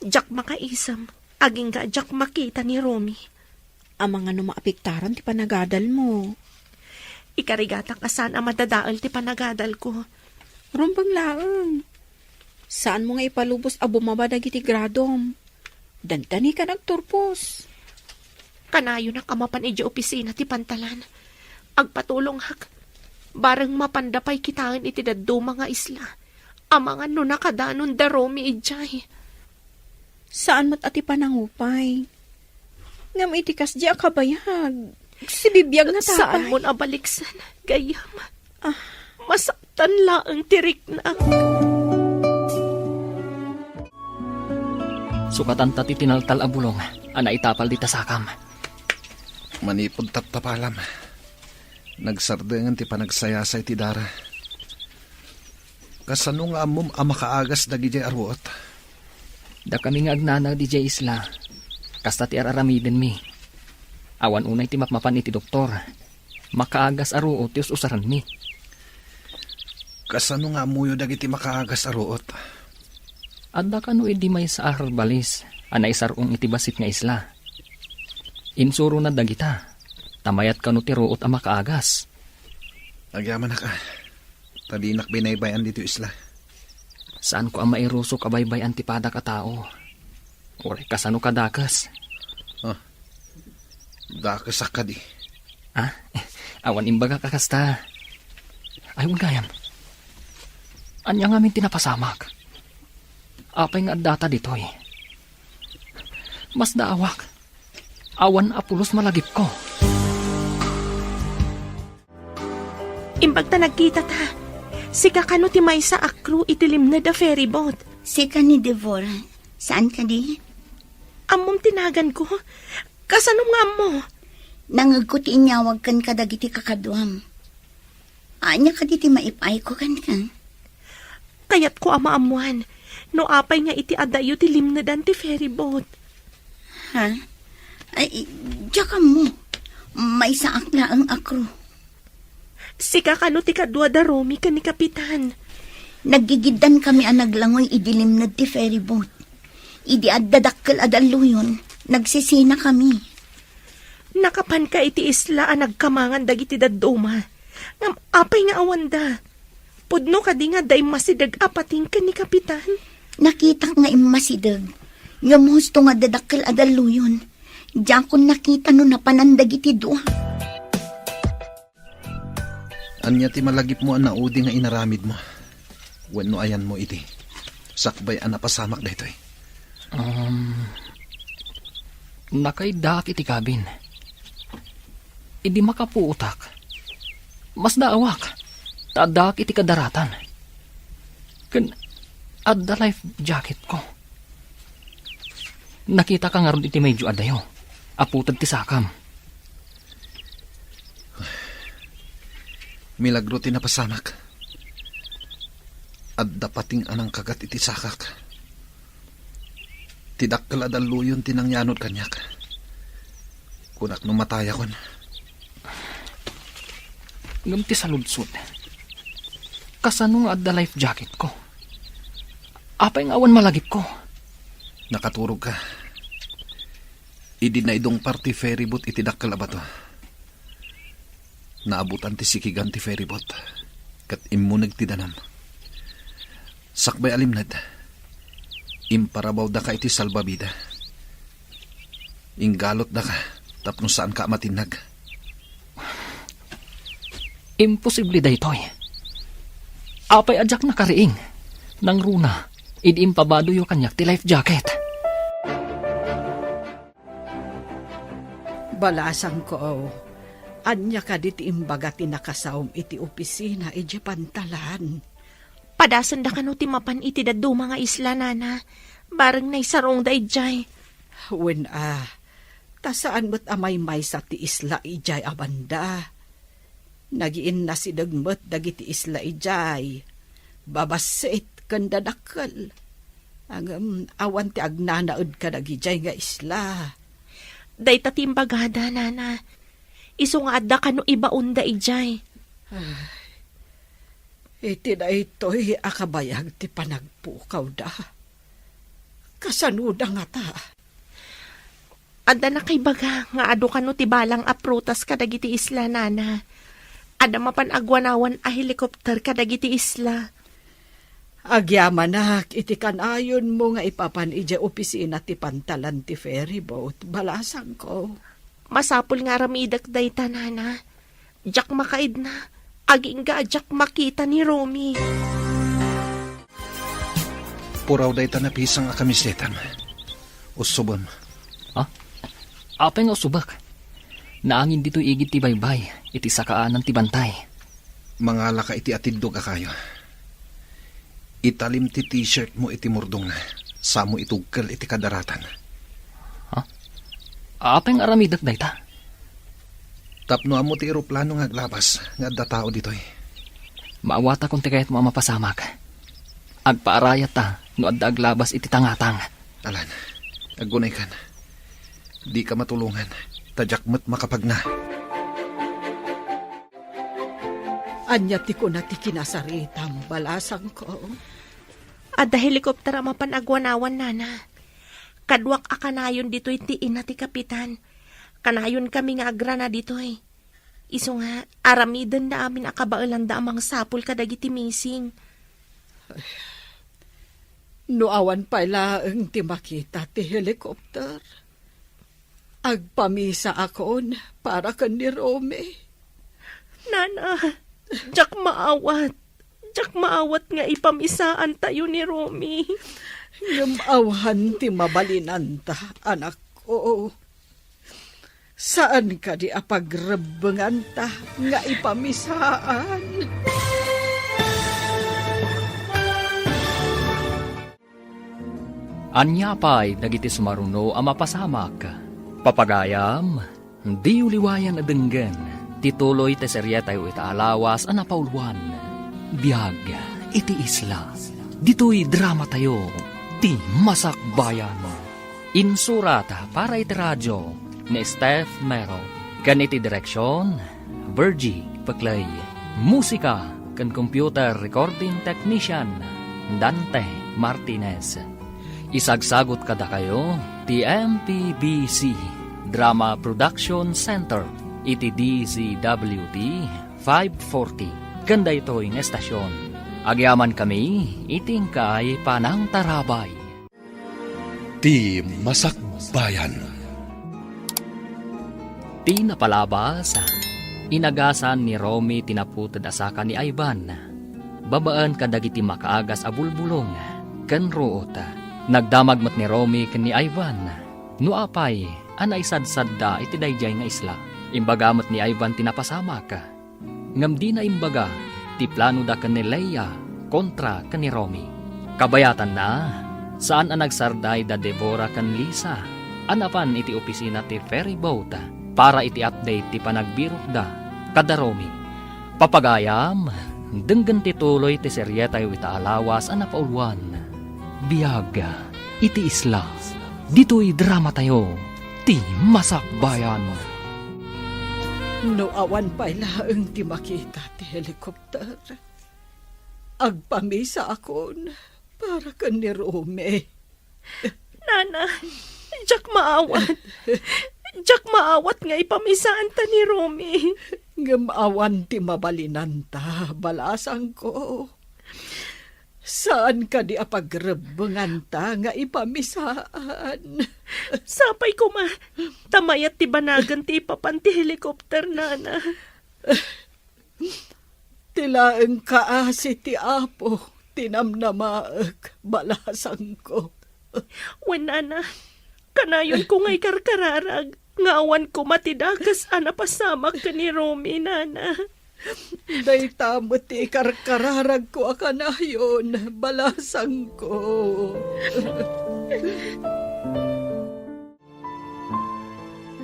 Diak makaisem, agingga a diak makita ni Romy. Amangan no maapektaran ti panagadalmo. Ikarigatak a saan a madadael ti panagadalko. Rumbeng laeng. Saanmo nga ipalubos a bumaba dagiti gradom. Dandani ka nagturpos. Kanayonak a mapan idiay opisina ti pantalan. Agpatulongak. Bareng mapanda pay kitaen iti dadduma nga isla. Amangan no nakadanon da Romy idiay. Saan met a ti panangupay. Ngem iti kasdi a kabayag, sibibiag nga tapay. Saan mon a baliksen, gayyem. Ah. Masaktan laeng ti riknak. Sukatanta ti tinaltal a bulong a naitapal dita sakam. Manipud taptapalam, nagsardengen ti panagsayasay ti dara. Kasano nga ammom a makaagas dagidiay a ruot? Dakami nga agnanaed idiay isla, kasta ti ar-aramidenmi. Awan unay ti mapmapan iti doktor. Makaagas a ruot ti us-usarenmi. Kasano nga ammoyo dagiti makaagas a ruot? Adda kano idi maysa a herbalis a naisar-ong iti bassit nga isla. Insurona dagita, ta mayat kano ti ruot a makaagas. Agyamanak a, ta dinak binaybay-an ditoy isla. Saanko a mairusok a baybay-an ti padak a tao. Uray kasano kadakes? Ah, dakesak kadi. Ah, awan imbagak a kasta. Ay, wen gayam. Ania ngamin ti napasamak? Apay nga addata ditoy? Masdaawak. Awan a pulos malagipko. Imbag ta nagkitata. Sika kano ti maysa a crew iti limned a ferryboat? Sika ni Devora. Saan kadi? Ammom ti naganko. Kasano nga ammo? Nangegko ti inyawag kenka dagiti kakaduam. Ania kadi ti maip-ayko kenka? Kayatko a maammoan no apay nga iti adayo ti limnedan ti ferryboat. Ha? Ay, diak ammo. Maysaak laeng a crew. Sika kano ti kadua da Romy ken ni Kapitan? Naggigiddankami a naglangoy idi limned ti ferryboat. Idi adda dakkel a dalluyon, nagsisinakami. Nakapanka iti isla a nagkamangan dagiti dadduma. Ngem apay nga awanda? Pudno kadi nga adda immasideg a pating ken ni Kapitan? Nakitak nga immasideg. Ngem husto nga adda dakkel a dalluyon. Diakon nakita no napanan dagiti dua. Ania ti malagipmo a naudi nga inaramidmo? Wenno ayanmo idi sakbay a napasamak daytoy? Um, nakaiddaak iti kabin. Idi makapuotak, masdaawak, ta addaak iti kadaratan. Ken adda life jacketko. Nakitaka ngarud iti medyo adayo, aputed ti sakam. Milagro ti napasamak. Adda pating a nangkagat iti sakak. Ti dakkel a dalluyon ti nangyanod kaniak. Kunak no matayakon. Ngem ti saludsod, kasano nga adda life jacketko? Apay nga awan malagipko? Nakaturogka. Idi naidungpar ti ferryboat iti dakkel a bato, naabutan ti sikigan ti ferryboat, ket immuneg ti danum. Sakbay a limned, imparabawdaka iti salbabida. Inggalutdaka tapno saanka a matinnag. Imposible daytoy. Apay a diak nakariing? Nangruna, idi impabadoyo kaniak ti life jacket. Balasangko, ania kadi ti imbaga ti nakasaom iti opisina idiay pantalan? Padasenda kano ti mapan iti dadduma nga isla, nana. Bareng naisarungda idiay. Wen a, ta saan met a maymaysa ti isla idiay a banda. Nagiinnasideg met dagiti isla idiay, babassit ken dadakkel. Ngem awan ti agnanaed kadagidiay nga isla. Dayta ti imbagada, nana. Isu nga adda kano ibaonda idiay. Ay, iti daytoy a kabayag ti panagpukawda. Kasanoda ngata? Adda nakaibaga nga adu kano ti balang a prutas kadagiti isla, nana. Adda mapan agwanawan a helikopter kadagiti isla. Agyamanak iti kanayonmo nga ipapan idiay opisina ti pantalan ti ferryboat, balasangko. Masapul nga aramidek dayta, nana. Diak makaidna, agingga a diak makita ni Romy. Puraw dayta napisang a kamisetam. Usubem. Ha? Apay nga usubek? Naangin ditoy igid ti baybay, iti sakaanan ti bantay. Mangalaka iti atiddog a kayo. Italim ti t-shirt mo iti murdongna, samo itugkel iti kadaratan. Ha? Apay nga aramidek dayta? Tapno ammo ti eroplano nga aglabas nga adda tao ditoy. Maawatakon ti kayatmo a mapasamak. Agpaarayatta no adda aglabas iti tangatang. Alan, aggunaykan. Dika matulongan, ta diak met makapagna. Ania ti kuna ti kinasaritam, balasangko? Adda helikopter a mapan agwanawan, nana. Kaduak a kanayon ditoy ti ina ti kapitan. Kanayonkami nga agrana ditoy. Isu nga, aramidenda amin a kabaelanda a mangsapul kadagiti missing. No awan pay laeng ti makita ti helikopter, agpamisaakon para ken ni Romy. Nana, diak maawat. Diak maawat nga ipamisaantayo ni Romy. Ngem awan ti mabalinanta, anakko. Saan kadi a pagrebbenganta nga ipamisaan? Ania pay dagiti sumaruno a mapasamak? Papagayam, diyo liwayan a denggen ti tuloy ti serietayo ita a lawas a napauluan, Biag iti Isla. Ditoy dramatayo, ti Masakbayan. Insurat para iti radio ni Steph Mero, ken iti direksion, Virgie Peclay. Musika ken computer recording technician, Dante Martinez. Isagsagut kadakayo ti M P B C Drama Production Center iti D Z W T five forty ken daytoy nga estasion. Agyamankami iti inkay panangtarabay. Ti Masakbayan. Ti napalabas, inagasan ni Romy ti naputed a saka ni Ivan, babaen kadagiti makaagas a bulbulong ken ruot. Nagdamag met ni Romy ken ni Ivan no apay a naisadsadda iti daydiay nga isla. Imbaga met ni Ivan ti napasamak. Ngem dina imbaga ti planoda ken ni Leia kontra ken ni Romy. Kabayatanna, saan a nagsardayda Deborah ken Lisa a napan iti opisina ti ferry boat para iti update ti panagbirokda kada Romy. Papagayam, denggen ti tuloy ti serietayo ita a lawas a napauluan, Biag iti Isla. Ditoy dramatayo, ti Masakbayan. No awan pay laeng ti makita ti helikopter, agpamisaakon para ken ni Romy. Nana, diak maawat. Diak maawat nga ipamisaanta ni Romy. Ngem awan ti mabalinanta, balasangko. Saan kadi a pagrebbenganta nga ipamisaan? Sapay koma, ta mayat ti banagen ti ipapan ti helikopter, nana. Ti laeng kaasi ti Apo ti namnamaek, balasangko. Wen, nana, kanayonko nga ikarkararag nga awan koma ti dakes a napasamak ken ni Romy, nana. Dayta met ti ikarkararagko a kanayon, balasangko.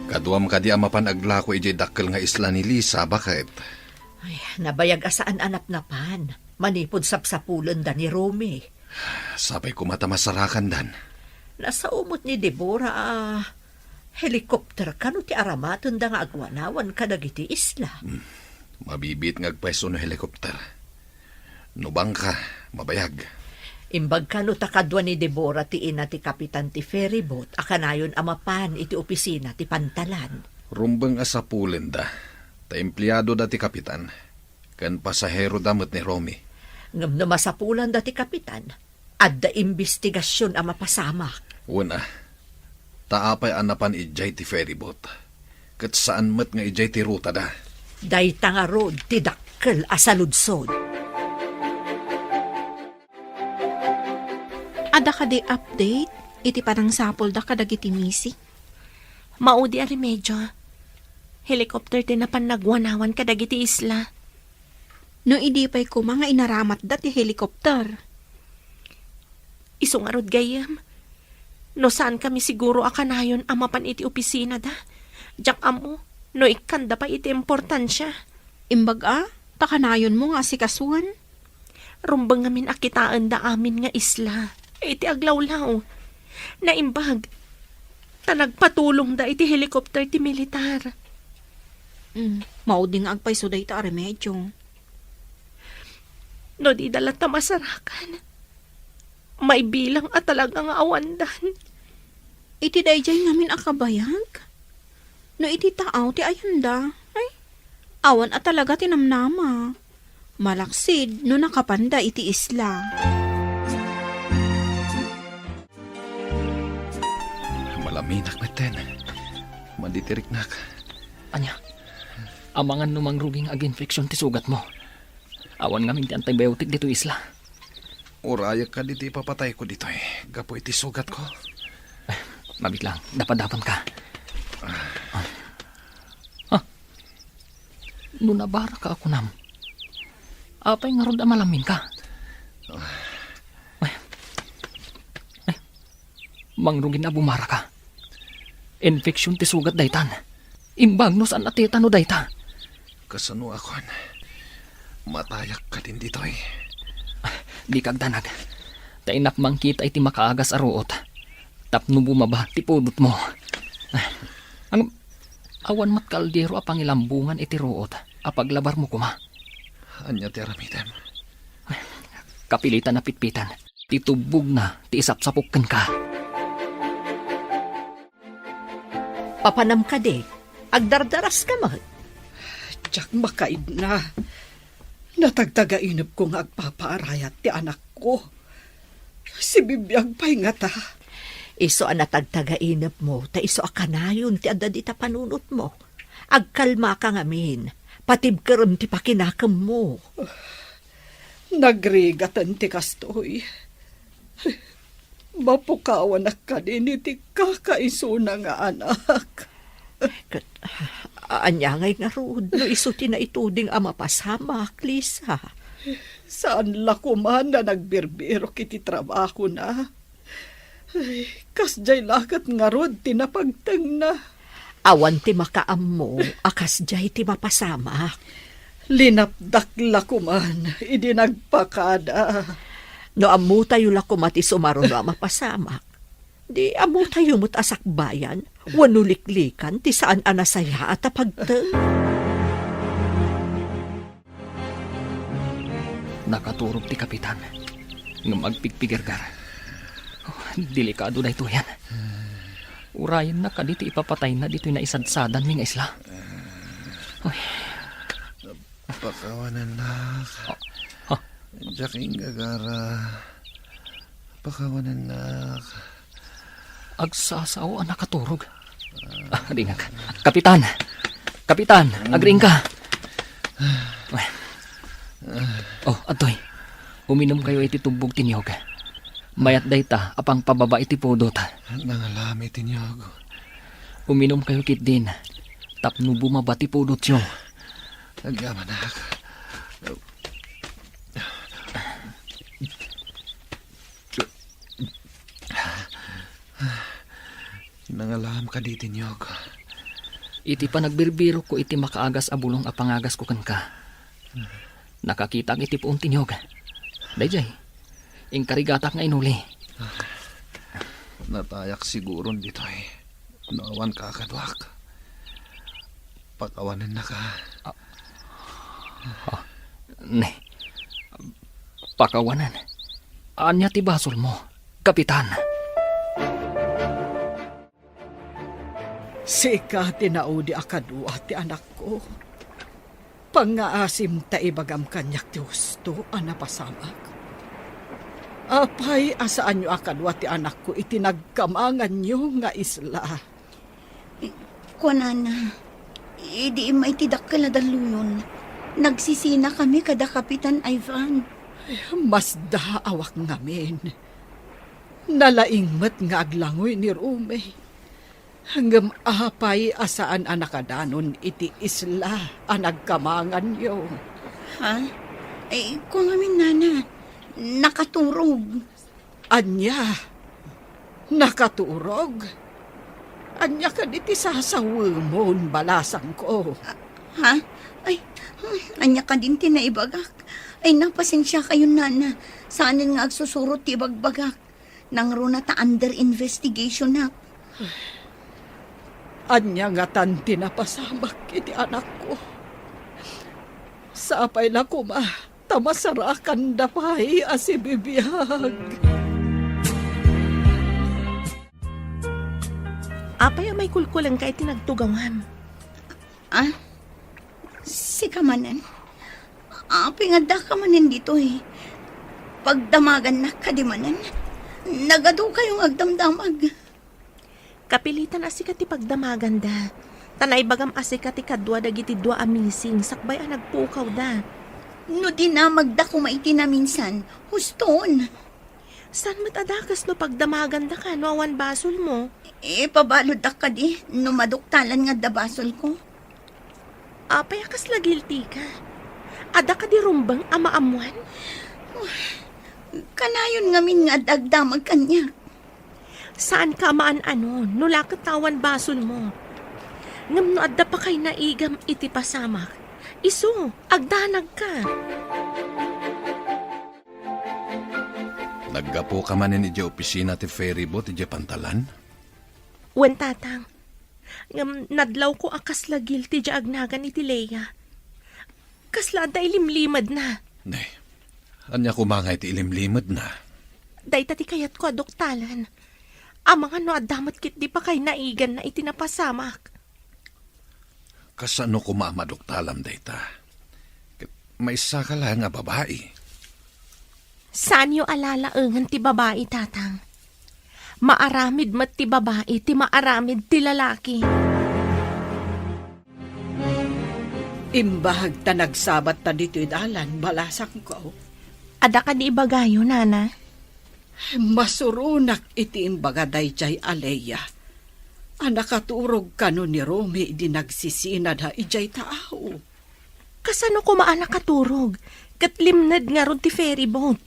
Kaduam kadi a mapan aglako idiay dakkel nga isla ni Lisa, baket? Ay, nabayag a saan a napnapan, manipud sapsapulenda ni Romy. Sapay koma ta masarakandan. Nasao met ni Deborah a helicopter kano ti aramatenda nga agwanawan kadagiti isla. Hmm. Mabibiit nga agpayso no helicopter. No bangka, mabayag. Imbag kano ta kadua ni Deborah ti ina ti kapitan ti ferryboat a kanayon a mapan iti opisina ti pantalan. Rumbeng a sapulenda, ta empleadoda ti kapitan, ken pasaheroda met ni Romy. Ngem no masapulanda ti kapitan, adda imbestigasion a mapasamak. Wen a, ta apay a napan idiay ti ferryboat, ket saan met nga idiay ti rutada? Dayta ngarud ti dakkel a saludsod. Adda kadi update iti panangsapulda kadagiti missing? Maudi a remedio. Helicopter ti napan nagwanawan kadagiti isla. No idi pay koma nga inaramatda ti helicopter? Isu ngarud gayyem. No saan kami siguro a kanayon a mapan iti opisinada, diak ammo no ikkanda pay iti importansia. Imbag a, ta kanayonmo nga asikasuan? Rumbeng ngamin a kitaenda amin nga isla iti aglawlaw. Naimbag, ta nagpatulongda iti helicopter ti militar. Mm, maudi nga agpayso dayta a remedio. No dida latta masarakan, maibilang a talaga nga awandan. Iti daydiay ngamin a kabayag? No iti taaw ti ayanda, ay, awan a talaga ti namnama. Malaksid no nakapanda iti isla. Malaminak metten. Maditiriknak. Ania? Amangan no mangrugi nga aginfeksyon ti sugatmo. Awan ngamin ti antibiotic ditoy isla. Urayek kadi ti ipapatayko ditoy gapu iti sugatko? Eh, mabitlang, dapadapanka. Ah. Ah. No nabaraka a kunam, apay ngarud a malaminka? Ay. Ay. Mangrugi a bumaraka. Infection ti sugat daytan. Imbag no saan a tetano dayta. Kasano a kuan? Matayak kadin ditoy. Dika agdanag. Ta innak mangkita iti makaagas a ruot tapno bumaba ti pudotmo. Ang awan met kaldero a pangilambongan iti ruot a paglabarmo koma. Ania ti aramidem? Kapilitan a pitpitan ti tubbogna ti isapsapok kenka. Papanam kadi, agdardaraska met? Diak makaidna. Natagtagainepko nga agpapaarayat ti anakko. Sibibiag pay ngata. Isu a natagtagainepmo, ta isu a kanayon ti adda dita panunotmo. Agkalmaka ngamin, patibkerem ti pakinakemmo. Nagrigaten ti kastoy. Mapukawanak kadin iti kakaisuna nga anak. Ket, ania ngay ngarud no isu ti naituding a mapasamak, Lisa? Saan la koma a nagbirbirok iti trabahona. Ay, kasdiay la ket ngarud ti napagtengna. Awan ti makaammo a kasdiay ti mapasamak. Linapdak la koman idi nagpakada. No ammotayo la koma ti sumaruno a mapasamak, di ammotayo met a sakbayan wenno liklikan ti saan a nasayaat a pagteng. Nakaturog ti kapitan, ngem agpigpigerger. Oh, delikado daytoyen. Urayenna kadi ti ipapatayna ditoy naisadsadanmi nga isla. Oy. Pakawanennak. Ah, ah. Diak inggagara. Pakawanennak. Agsasao a nakaturog. Ah, agriingka. Kapitan! Kapitan! Agriingka! Oh, adtoy. Uminumkayo iti tubbog ti niyog. Mayat dayta a pangpababa iti pudot. Nangalami ti niyog. Uminumkayo ketdin tapno bumaba ti pudotyo. Agyamanak. Nangalam kadi ti niyog? Iti panagbirbirokko iti makaagas a bulong a pangagasko kenka, nakakitak iti puon ti niyog. Daydiay, inkarigatak nga inuli. Natayak siguron ditoy no awan ka a kaduak. Pakawanennaka. Ah, ne, pakawanen. Ania ti basolmo, Kapitan? Sika ti naudi a kadua ti anakko. Pangngaasim ta ibagam kaniak ti husto a napasamak. Apay a saanyo a kadua ti anakko iti nagkamanganyo nga isla? Kuanana, idi immay ti dakkel a dalluyon, nagsisinakami kada Kapitan Ivan. Masdaawak ngamin. Nalaing met nga aglangoy ni Rumi. Ngem apay a saan a nakadanon iti isla a nagkamanganyo? Ha? Ay, kua ngamin, nana, nakaturog. Ania? Nakaturog? Ania kadi ti sasawemon, balasangko? Ah, ha? Ay, hmm, ania kadin ti naibagak? Ay, napasensiakayon, nana. Saanen nga agsusurot ti ibagbagak. Nangruna ta under investigationak. Ania ngatan ti napasamak iti anakko? Sapay la koma ta masarakanda pay a sibibiag. Apay a maikulkulengka iti nagtugawam? Ah? Sika manen? Apay nga addaka manen ditoy? Pagdamagannak kadi manen? Nagadukayo nga agdamdamag. Kapilitan a sika ti pagdamaganda. Ta naibagam a sika ti kadua dagiti dua a missing sakbay a nagpukawda. No dinamagda koma iti naminsan, huston. Saan met a dakes no pagdamagandaka no awan basolmo? Ipabaluddak kadi no maduktalan nga adda basolko? Apay a kasla guilty ka? Adda kadi rumbeng a maammoan? Kanayon ngamin nga adda agdamag kaniak. Saanka a maan-anon no la ket awan basolmo. Ngem no adda pakainaigam iti pasamak, isu, agdanagka. Naggapuka manen idiay opisina ti ferryboat idiay pantalan? Wen, Tatang. Ngem nadlawko a kasla guilty diay agnagan iti Lea. Kasla adda ilimlimedna. Ne, ania koma nga iti ilimlimedna? Dayta ti kayatko a duktalen. Amangan no adda met ketdi pakainaiganna iti napasamak. Kasano koma a maduktalam dayta? Ket maysa ka laeng a babai. Saanyo a lalaengen ti babai, Tatang. Maaramid met ti babai ti maaramid ti lalaki. Imbag ta nagsabatta ditoy dalan, balasangko. Adda kadi ibagayo, Nana? Masuronak iti imbaga daydiay a Lea a nakaturog kano ni Romy idi nagsisinada idiay taaw. Kasano koma a nakaturog ket limned ngarud ti ferryboat?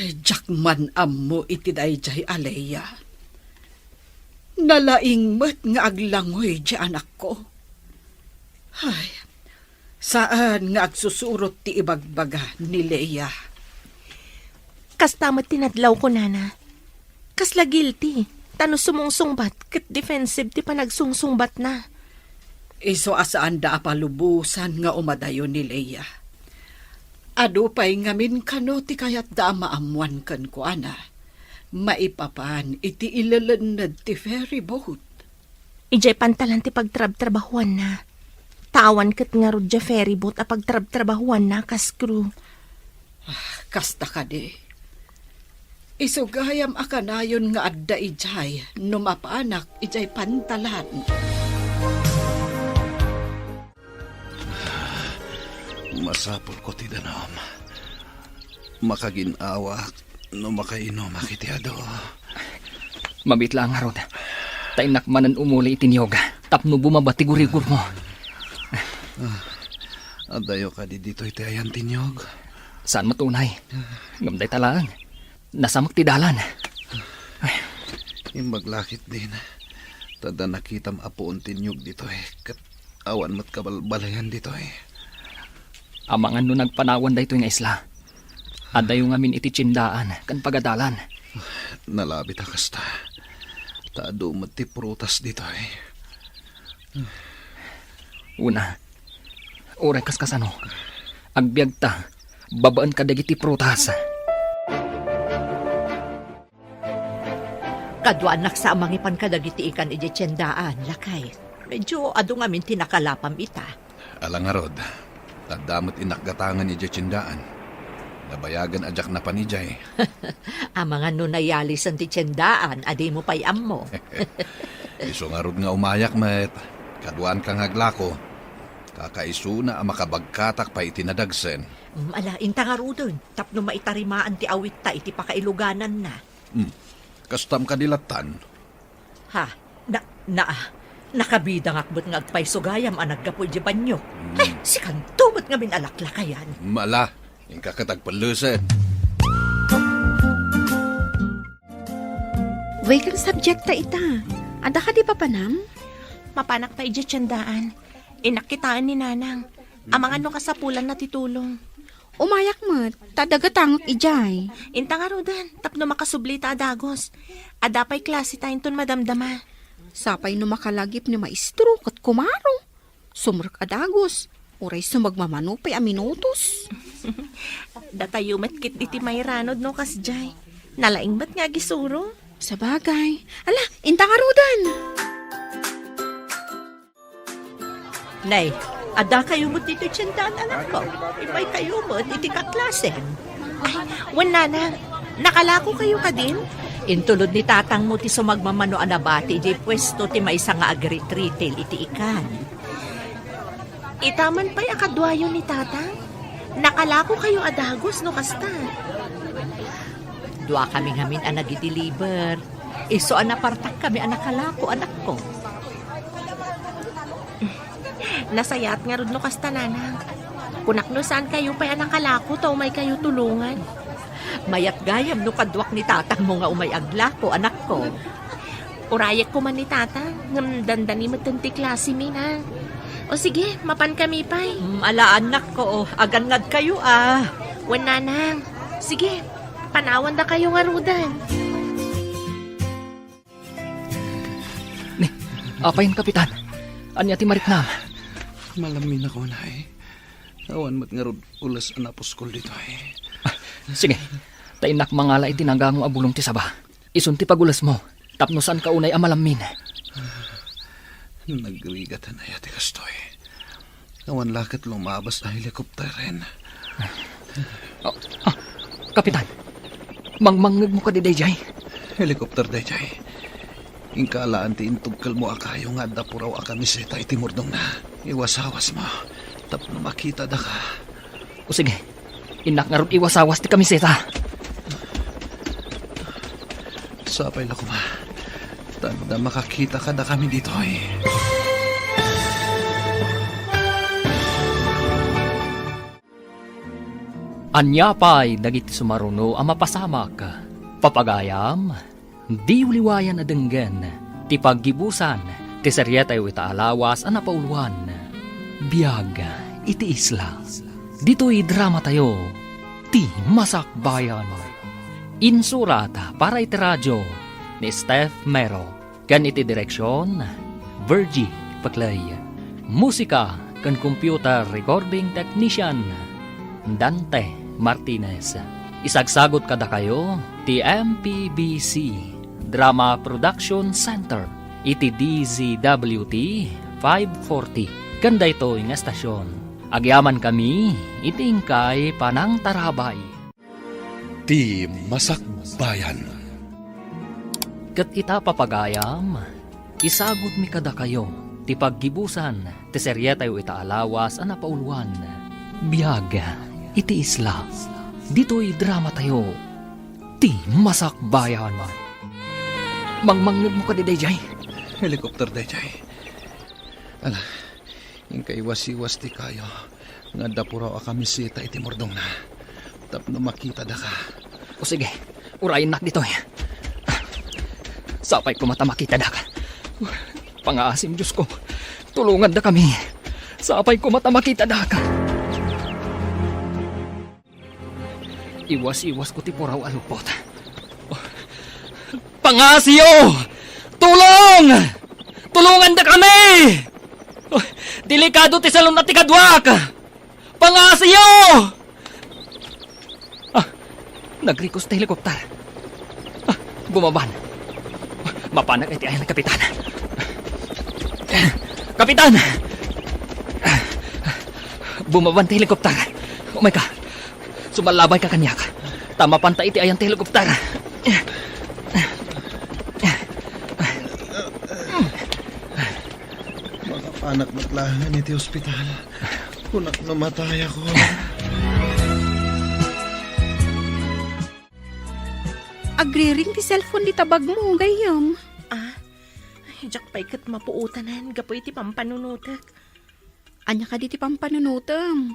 Ay, diak man ammo iti daydiay a Lea. Nalaing met nga aglangoy diay anakko. Ay, saan nga agsusurot ti ibagbaga ni Lea. Kasta met ti nadlawko, Nana. Kasla guilty, ta no sumungsungbat ket defensive ti panagsungsungbatna. Isu a saanda a palubosan nga umadayo ni Lea. Adu pay ngamin kano ti kayatda a maammoan kenkuana maipapan iti ilelenned ti ferryboat. Idiay pantalan ti pagtrabtrabahuanna. Ta awan ket ngarud diay ferryboat a pagtrabtrabahuanna kas crew. Ah, kasta kadi. Isu gayam a kanayon nga adda idiay no mapanak idiay pantalan. Masapulko ti danum. Makagin-awak no makainumak iti adu. Mabiit la ngarud. Ta innak manen umuli iti niyog tapno bumaba ti gurigurmo. Adayo kadi ditoy ti ayan ti niyog? Saan met unay. Ngem dayta laeng. Nasamek ti dalan. Ay. Imbag la ketdin. Ta adda nakitam a puon ti niyog ditoy, ket awan met kabalbaliwan ditoy. Amangan no nagpanawan daytoy nga isla. Adayo ngamin iti tiendaan ken pagadalan. Nalabit a kasta. Ta adu met ti prutas ditoy. Una, uray kas kasano, agbiagta babaen kadagiti prutas. Kaduaannak sa a mangipan kadagiti ikan idiay tiendaan, lakay. Medyo adu ngamin ti nakalapam ita. Ala ngarud, adda met innak gatangen idiay tiendaan. Nabayagen a diak napan idiay. Amangan no nayalisen ti tiendaan a dimo pay ammo. Isu ngarud nga umayak met, kaduaanka nga aglako. Kakaisuna a makabagkatak pay iti nadagsen. Mm, ala, inta ngaruden, tapno maitarimaan ti awitta iti pakailugananna. Hmm. Kastam kadi lattan? Ha? Na, na, nakabidangak met nga agpayso gayam a naggapu idiay banio. Hmm. Ay, sikanto met ngamin a laklakayan. Mala, inka ket agpellesen. Wen ken subject ta ita. Adda kadi papanam? Mapanak ta idiay tiendaan. Innak kitaen ni Nanang. Amangan no kasapulanna ti tulong. Umayak met, ta adda gatangek idiay. Inta ngaruden, tapno makasubli ta a dagus. Adda pay klase ta inton madamdama. Sapay no makalagip ni maestro ket kumaro. Sumrek a dagus, uray sumagmamano pay a minutos. Datayo met ketdi ti mairanod no kasdiay. Nalaing met nga agisuro. Sabagay. Ala, inta ngaruden. Nay, adda kayo met ditoy tiendaan, anakko. Immay kayo met iti kaklasem. Ay, wen, Nanang, nakalako kayo kadin? Intulod ni tatangmo ti sumagmamano a nabati idiay puesto ti maysa nga agritretail iti ikan. Ita man pay a kaduayo ni Tatang? Nakalako kayo a dagus no kasta. Dua kami ngamin a nagideliver. Isu a napartak kami a nakalako, anakko. Nasayaat ngarud no kasta, Nanang. Kunak no saan kayo pay a nakalako ta umay kayo tulongan. Mayat gayam no kaduak ni tatangmo nga umay aglako, anakko. Urayek koma ni Tatang, ngem dandani metten ti klasemi, Nang. O sige, mapan kami pay. Mm, ala, anakko, o, agannad kayo, a. Wen, Nanang. Sige, panawanda kayo ngaruden. Ni, apay, Kapitan? Ania ti mariknam? Malamminnak unay. Awan met ngarud ules a napuskol ditoy. Ah, sige. Ta innak mangala iti nagango a bulong ti saba. Isun ti pagulesmo, tapno saanka unay a malammin. Nagrigat aya ti kastoy. Awan la ket lumabas a helikopteren. Ah, ah, Kapitan, mangmangngegmo kadi daydiay? Helikopter daydiay. Inka alaan ti intugkelmo a kayo nga adda puraw a kamiseta iti murdongna. Iwasawasmo tapno makitadaka. O sige, innak ngarud iwasawas ti kamiseta. Sapay la koma. Ta adda makakita kadakami ditoy. Ania pay dagiti sumaruno a mapasamak? Papagayam, diyo liwayan a denggen ti paggibusan ti serietayo ita a lawas a napauluan, Biag iti Isla. Ditoy dramatayo, Ti Masakbayan. Insurat para iti radio ni Steph Mero. Ken iti direksion, Virgie Peclay. Musika ken computer recording technician, Dante Martinez. Isagsagut kadakayo ti M P B C Drama Production Center iti D Z W T five forty ken daytoy nga estasion. Agyamankami iti inkay panangtarabay. Ti Masakbayan. Ket ita, papagayam, isagudmi kadakayo ti paggibusan ti serietayo ita a lawas a napauluan, Biag iti Isla. Ditoy dramatayo, Ti Masakbayan. Mangmangngegmo kadi daydiay? Helikopter daydiay. Ala, inkaiwasiwas ti kayo. Nga adda puraw a kamiseta iti murdongna. Tapno makitadaka. O sige, urayennak ditoy. Sapay koma ta makitadak. Pangaasim, Diosko. Tulongandakami. Sapay koma ta makitadak. Iwas-iwasko ti puraw a lupot. Pangasiyo! Tulong! Tulongandakami! Delikado ti salun-at ti kaduak! Pangasiyo! Ah, nagrikos ti helikopter. Ah, bumaban. Mapanak iti ayan ni Kapitan. Kapitan! Bumaban ti helikopter. Umay ka. Sumallabay ka kaniak. Ta mapanta iti ayan ti helikopter. Makapanak met laengen iti ospital. Kunak no matayakon. Agriring ti cellphone ti tabagmo, gayyem. Ah, ay, diak pay ket mapuotanan gapu iti pampanunotek. Ania kadi ti pampanunotem?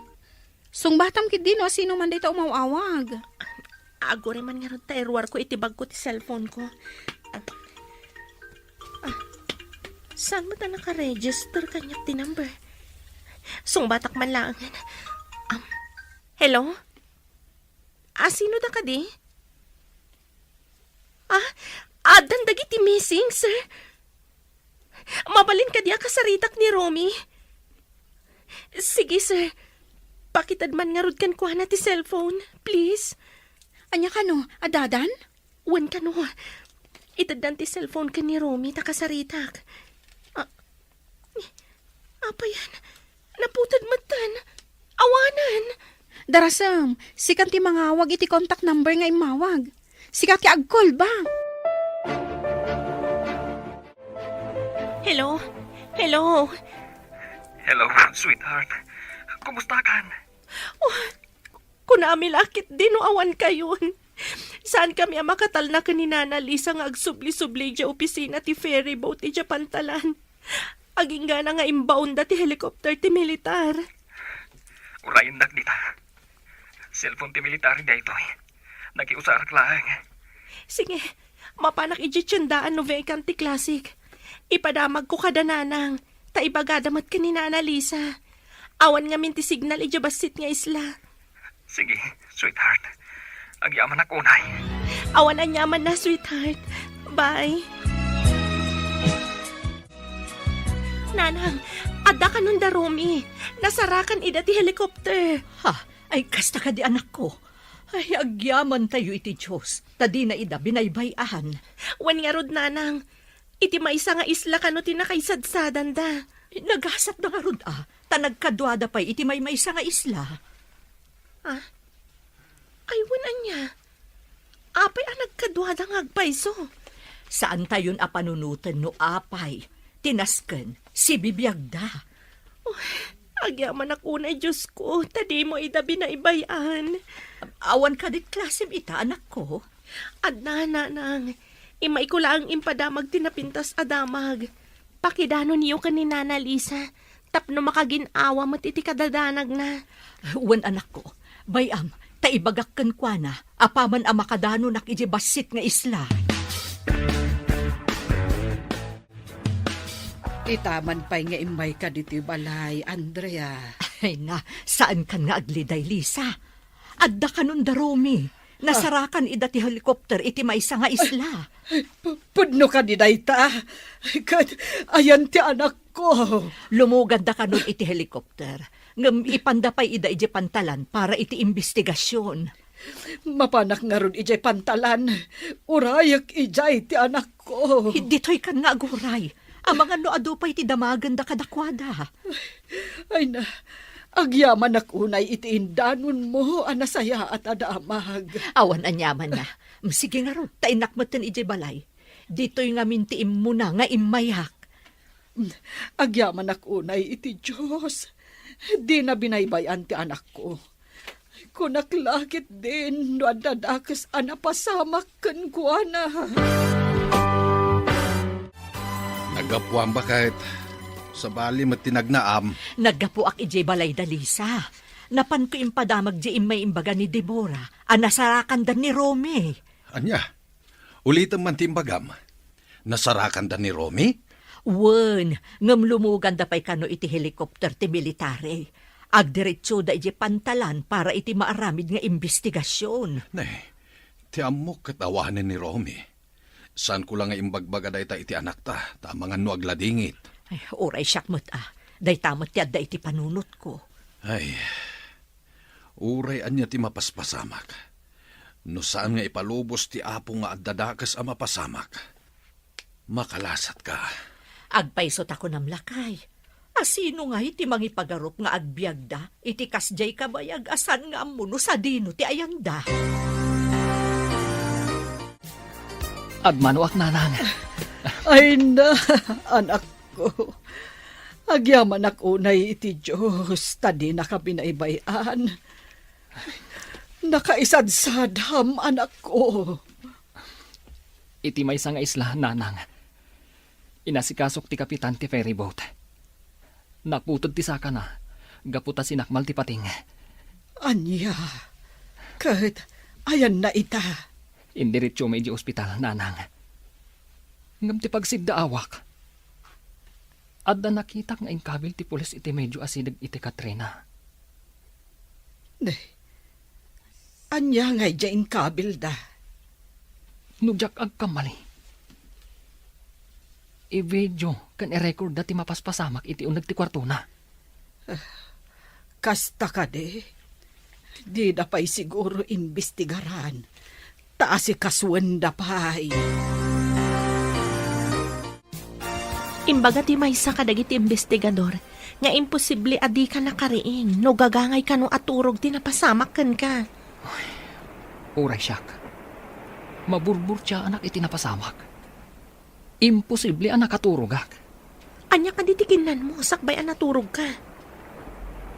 Sungbatam ketdi no asino man dayta umaw-awag. Aguray man ngarud ta iruarko iti bagko ti cellphone ko. Ah, ah, saan met a nakaregister kaniak ti number? Sungbatak man laengen. Um, hello? Asino da kadi? Ah, addan dagiti missing, sir? Mabalin kadi a kasaritak ni Romy? Sige, sir. Pakited man ngarud kenkuana ti cellphone, please. Ania kano, addadan? Wen kano, iteddan ti cellphone ken ni Romy ta kasaritak. Ah, apayan, naputed metten. Awanen. Darasem, sikan ti mangawag iti contact number nga immawag. Sika ti agcall back. Hello? Hello? Hello, sweetheart. Kumustakan? Oh, kunami la ketdi no awankayon. Saankami a makatalna ken ni Nana Lisa nga agsubli-subli idiay opisina ti ferry boat idiay pantalan. Aginggana nga imbaonda ti helicopter ti militar. Urayennak dita. Cellphone ti militar daytoy. Nakiusarak laeng. Sige, mapanak idiay tiendaan no vacant ti classic. Ipadamagko kada nanang, ta ibagada met ken ni Nana Lisa. Awan ngamin ti signal idiay bassit nga isla. Sige, sweetheart. Agyamanak unay. Awan aniamanna, sweetheart. Bye. Nanang, adda kanon da Romy. Nasarakan ida ti helicopter. Ha? Ay, kasta kadi, anakko? Ay, agyamantayo iti Dios, ta dina ida binaybay-an. Wen ngarud, nanang, iti maysa nga isla kano ti nakaisadsadanda. Nagasatda ngarud a, ta nagkaduada pay iti maymaysa nga isla. Ah? Ay, wen ania? Apay a nagkaduada nga agpayso? Saantayon a panunoten no apay ti nasken sibibiagda. Oh, agyamanak unay, Diosko, ta dimo ida binaybay-an. Awan kadit klasem ita, anakko? Adda, nanang. Immayko laeng impadamag ti napintas a damag. Pakidanonyo ken ni Nana Lisa tapno makagin-awa met iti kadadanagna. Wen, anakko, bay-am, ta ibagak kenkuana apaman a makadanonak idiay bassit nga isla. Itaman pay nga immayka ditoy balay, Andrea. Ay na, saankan nga agliday, Lisa. Adda kanon da Romy. Nasarakan ida ti helicopter iti maysa nga isla. Ay, pu-, pudno kadi dayta? Ket ayan ti anakko. Lumuganda kanon iti helicopter. Ngem ipanda pay ida idiay pantalan para iti imbestigasion. Mapanak ngarud idiay pantalan. Urayek idiay ti anakko. Ditoy kan nga aguray. Amangan no adu pay ti damagenda kadakuada. Ay na, agyamanak unay iti indanonmo a nasayaat a damag. Awan aniamanna. Sige ngarud, ta innak metten idiay balay. Ditoy ngamin ti immuna nga immayak. Agyamanak unay iti Dios. Dina binaybay-an ti anakko. Kunak la ketdin no adda dakes a napasamak kenkuana. Naggapuam, baket. Sabali met ti nagnaam. Naggapuak idiay balay da Lisa. Napanko impadamag diay immay imbaga ni Deborah a nasarakanda ni Romy. Ania? Ulitem man ti imbagam. Nasarakanda ni Romy? Wen, ngem lumuganda pay kano iti helicopter ti military. Agdiretsoda idiay pantalan para iti maaramid nga imbestigasion. Ne, ti ammok ket awanen ni Romy. Saanko la nga imbagbaga dayta iti anakta, ta amangan no agladingit. Ay, uray siak met a. Dayta met ti adda iti panunotko. Ay, uray ania ti mapaspasamak. No saan nga ipalubos ti Apo nga adda dakes a mapasamak, makalasatka. Agpayso ta kunam lakay. Asino ngay ti mangipagarup nga agbiagda iti kasdiay kabayag a saan nga ammo no sadino ti ayanda? Agmanoak, nanang. Ay na, anakko. Agyamanak unay iti Dios, ta dinaka binaybay-an. Nakaisadsadam, anakko. Iti maysa nga isla, nanang, inasikasok ti kapitan ti ferryboat. Naputed ti sakana, gapu ta sinakmal ti pating. Ania? Ket ayanna ita? Indiretso met idiay ospital, nanang. Ngem ti pagsiddaawak, adda nakitak nga inkabil ti pulis iti medio a sideg iti Katrina. Ne, ania nga idiay inkabilda? No diak agkamali, i-video ken i-recordda ti mapaspasamak iti uneg ti kuartona. Kasta kadi, dida pay siguro imbestigaran, ta asikasuenda pay. Imbaga ti maysa kadagiti imbestigador nga imposible a dika nakariing no gagangay kano a turog ti napasamak kenka. Uray siak, maburburtiaanak iti napasamak. Imposible a nakaturogak. Ania kadi ti kinnanmo sakbay a naturogka?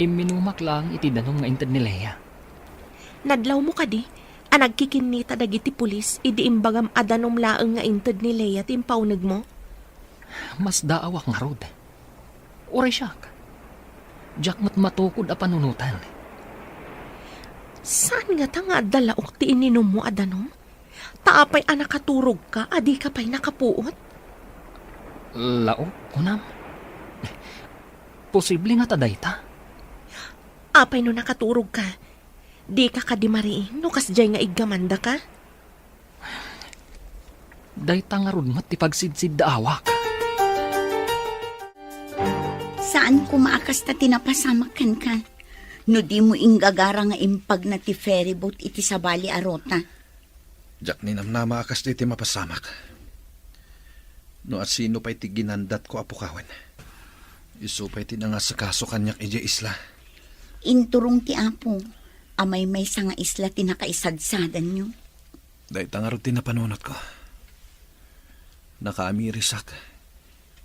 Imminumak laeng iti danum nga inted ni Lea. Nadlawmo kadi a nagkikinnita dagiti pulis idi imbagam a danum laeng nga inted ni Lea ti impaunegmo? Masdaawak ngarud. Uray siak, diak met matukod a panunoten. Saan ngata nga adda laok ti ininummo a danum? Ta apay a nakaturogka a dika pay nakapuot? Laok, kunam? Posible ngata dayta? Apay no nakaturogka? Dika kadi mariing no kasdiay nga iggamandaka? Dayta ngarud met ti pagsidsiddaawak. Saan koma a kasta ti napasamak kenka. No dimo inggagara nga impagna ti ferryboat iti sabali a ruta. Diak ninamnama a kasta ti mapasamak. No asino pay ti ginandatko a pukawen, isu pay ti nangasikaso kaniak idiay isla. Inturong ti Apo a maymaysa nga isla ti nakaisadsadanyo. Dayta ngarud ti napanunotko. Nakaamirisak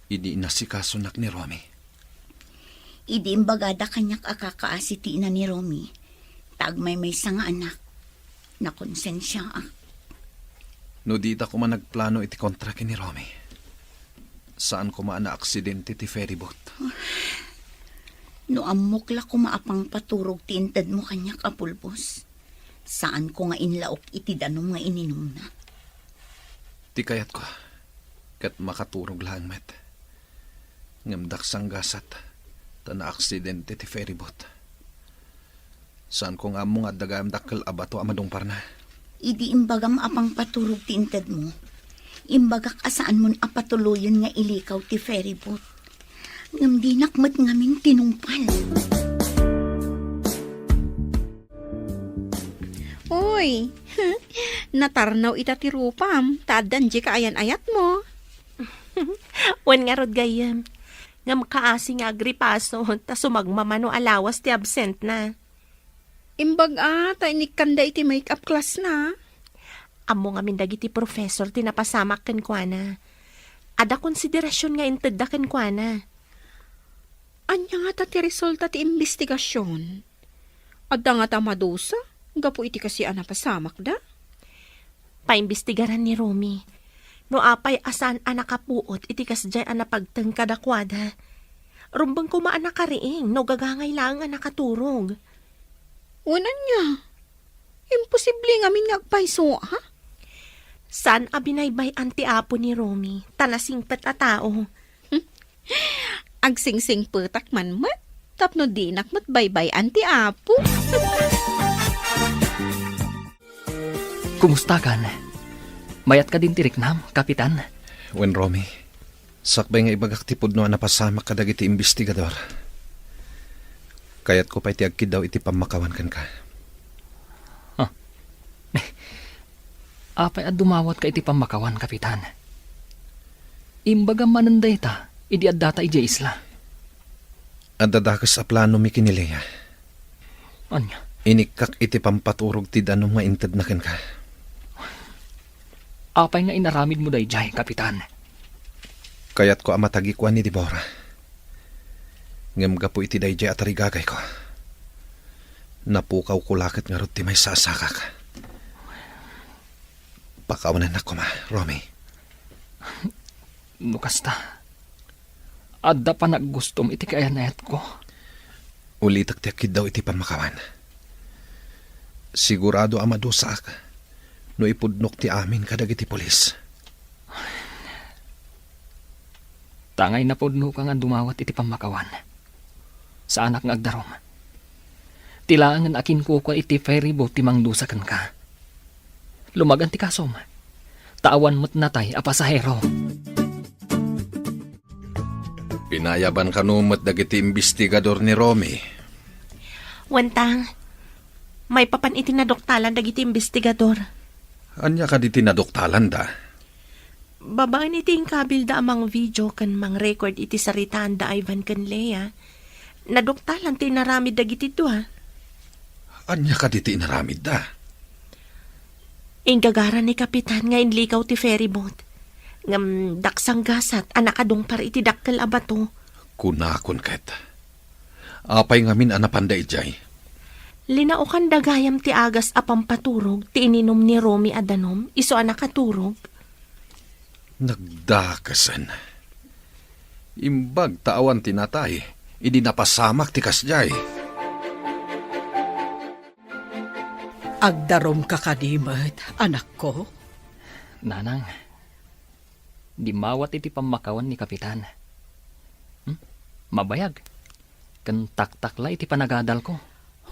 idi inasikasunak ni Romy. Idi imbagada kaniak a kakaasi ti ina ni Romy, ta agmaymaysa nga anak, nakonsensiaak. No dita koma nagplano iti kontra ken ni Romy, saan koma a naaksidente ti ferryboat. No ammok la koma a pangpaturog ti intedmo kaniak a pulbos, saanko nga inlaok iti danum nga ininumna. Ti kayatko, ket makaturog laeng met. Ngem daksanggasat, ta naaksidente ti ferryboat. Saanko nga ammo nga adda gayam dakkel a bato a madungparna. Idi imbagam a pangpaturog ti intedmo, imbagak a saanmon a patuloyen nga ilikaw ti ferryboat. Ngem dinak met ngamin tinungpal. Uy, natarnaw ita ti rupam, ta addan dika ayan-ayatmo. Wen ngarud gayyem, ngem kaasi nga agripaso, ta sumagmamano a lawas ti absentna. Imbag a, ta inikkanda iti make-up class na. Ammo ngamin dagiti professor ti napasamak kenkuana. Adda konsiderasion nga intedda kenkuana. Ania ngata ti resulta ti imbestigasion? Adda ngata madusa gapu iti kasi a napasamakda? Paimbestigaran ni Romy no apay a saan a nakapuot iti kasdiay a napagteng kadakuada. Rumbeng koma a nakariing no gagangay laeng a nakaturog. Wen ania? Imposible ngamin nga agpayso, ha? Saan a binaybay-an ti Apo ni Romy, ta nasingpet a tao. Agsingsingpetak man met, tapno dinak met baybay-an ti Apo. Kumustakan? Mayat kadin ti riknam, Kapitan? Wen, Romy, sakbay nga ibagak ti pudno a napasamak kadagiti imbestigador, kayatko pay ti agkiddaw iti pammakawan kenka. Ah. Apay a dumawatka iti pammakawan, Kapitan? Imbagam manen dayta idi addata idiay isla. Adda dakes a planomi ken ni Lea. Ania? Inikkak iti pampaturog ti danum nga intedna kenka. Apay nga inaramidmo daydiay, Kapitan? Kayatko a matagikuan ni Deborah. Ngem gapu iti daydiay a tarigagayko, napukawko la ket ngarud ti maysa a sakak. Pakawanennak koma, Romy. No kasta, adda panaggustom iti kaayan-ayatko. Ulitek ti agkiddaw iti pammakawan. Sigurado a madusaak no ipudnok ti amin kadagiti pulis. Tangay napudnoka nga dumawat iti pammakawan. Saanak nga agdarum. Ti laengen a kinkukua iti ferry boat ti mangdusa kenka. Lumagan ti kasom, ta awan met natay a pasahero. Pinayaban kano met dagiti imbestigador ni Romy? Wentang, maipapan iti naduktalan dagiti imbestigador. Ania kadi ti naduktalanda? Babaen iti inkabilda a mangvideo ken mangrecord iti saritaan da Ivan ken Lea, naduktalan ti inaramid dagiti dua. Ania kadi ti inaramidda? Inggagara ni Kapitan nga inlikaw ti ferry boat. Ngem daksang gasat a nakadungpar iti dakkel a bato. Kunakon ket, apay ngamin a napanda idiay? Linaokanda gayam ti agas a pampaturog ti ininum ni Romy a danum isu a nakaturog. Nagdakesen. Imbag ta awan ti natay idi napasamak ti kasdiay. Agdarumka kadi met, anakko? Nanang, dimmawat iti pammakawan ni Kapitan. Hmm? Mabayag. Ken taktakla iti panagadalko.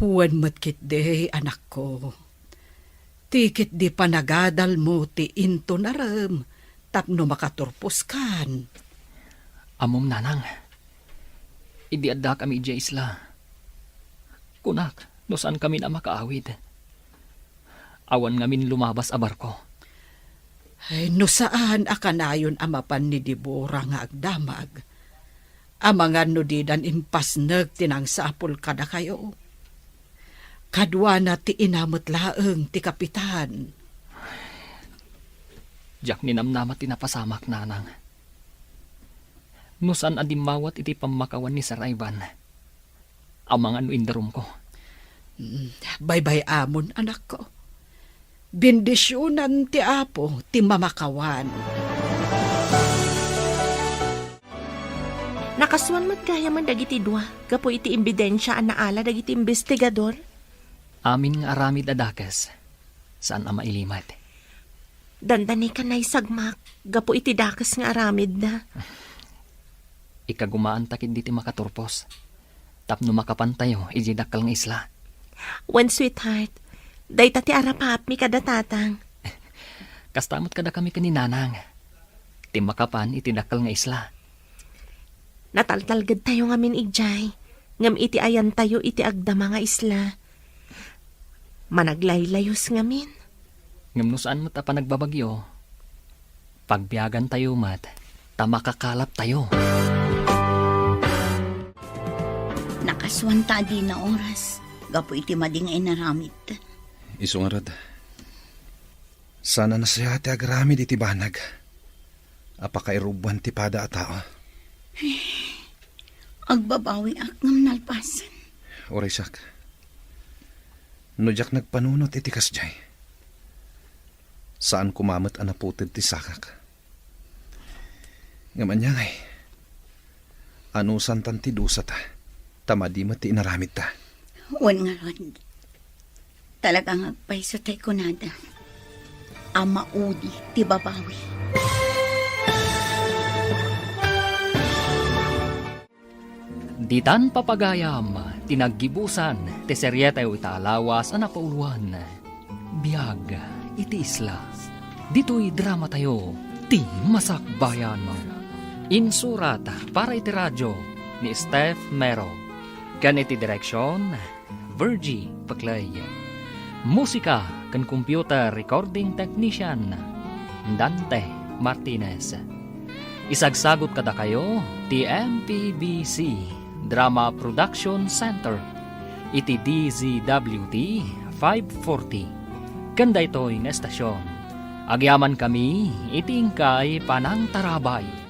Wen met ketdi, anakko. Ti ketdi panagadalmo ti intunarem tapno makaturposkan. Ammom, Nanang, idi addak idiay isla, kunak no saankamin a makaawid. Awan ngamin lumabas a barko. Ay, no saan a kanayon a mapan ni Deborah nga agdamag, amangan no didan impasnek ti nangsapul kadakayo. Kaduana ti ina met laeng ti kapitan. Diak ninamnama ti napasamak, Nanang. No saan a dimmawat iti pammakawan ni Sir Ivan, amangan no indarumko. Mm, baybay-amon, anakko. Bendisionan ti Apo ti mamakawan. Nakasuan met gayamen dagiti dua gapu iti imbidensia a naala dagiti imbestigador. Amin nga aramid a dakes, saan a mailimed. Dandani ka naisagmak gapu iti dakes nga aramidda. Ikagumaanta ketdi ti makaturpos tapno makapantayo idiay dakkel nga isla. Wen, sweetheart, dayta ti arapaapmi kada tatang. Kasta met kadakami ken ni Nanang, ti makapan iti dakkel nga isla. Nataltalgedtayo ngamin idiay, ngem iti ayantayo iti agdama nga isla, managlaylayos ngamin. Ngem no saan met a panagbabagyo, pagbiagantayo met ta makakalaptayo. Nakasuan ta a dina oras gapu iti madi nga inaramid. Isu ngarud, saan a nasayaat ti agraramid iti banag a pakairubbuan ti pada a tao. Agbabawiak ngem nalpasen. Uray siak, no diak nagpanunot iti kasdiay, saan koma met a naputed ti sakak. Ngem ania ngay, anusantan ti dusata, ta madi met ti inaramidta. Wen ngarud, Talaga nga agpayso tay kunada a maudi ti babawi. Ditan papagayam ti naggibusan ti serietayo ita a lawas a napauluan, Biag iti Isla. Ditoy dramatayo, Ti Masakbayan. Insurat para iti radio ni Steph Mero, ken iti direksion, Virgie Paclay. Musika ken computer recording technician, Dante Martinez. Isagsagut kadakayo ti M P B C Drama Production Center iti D Z W T five forty. Ken daytoy nga estasion, agyamankami iti inkay panangtarabay.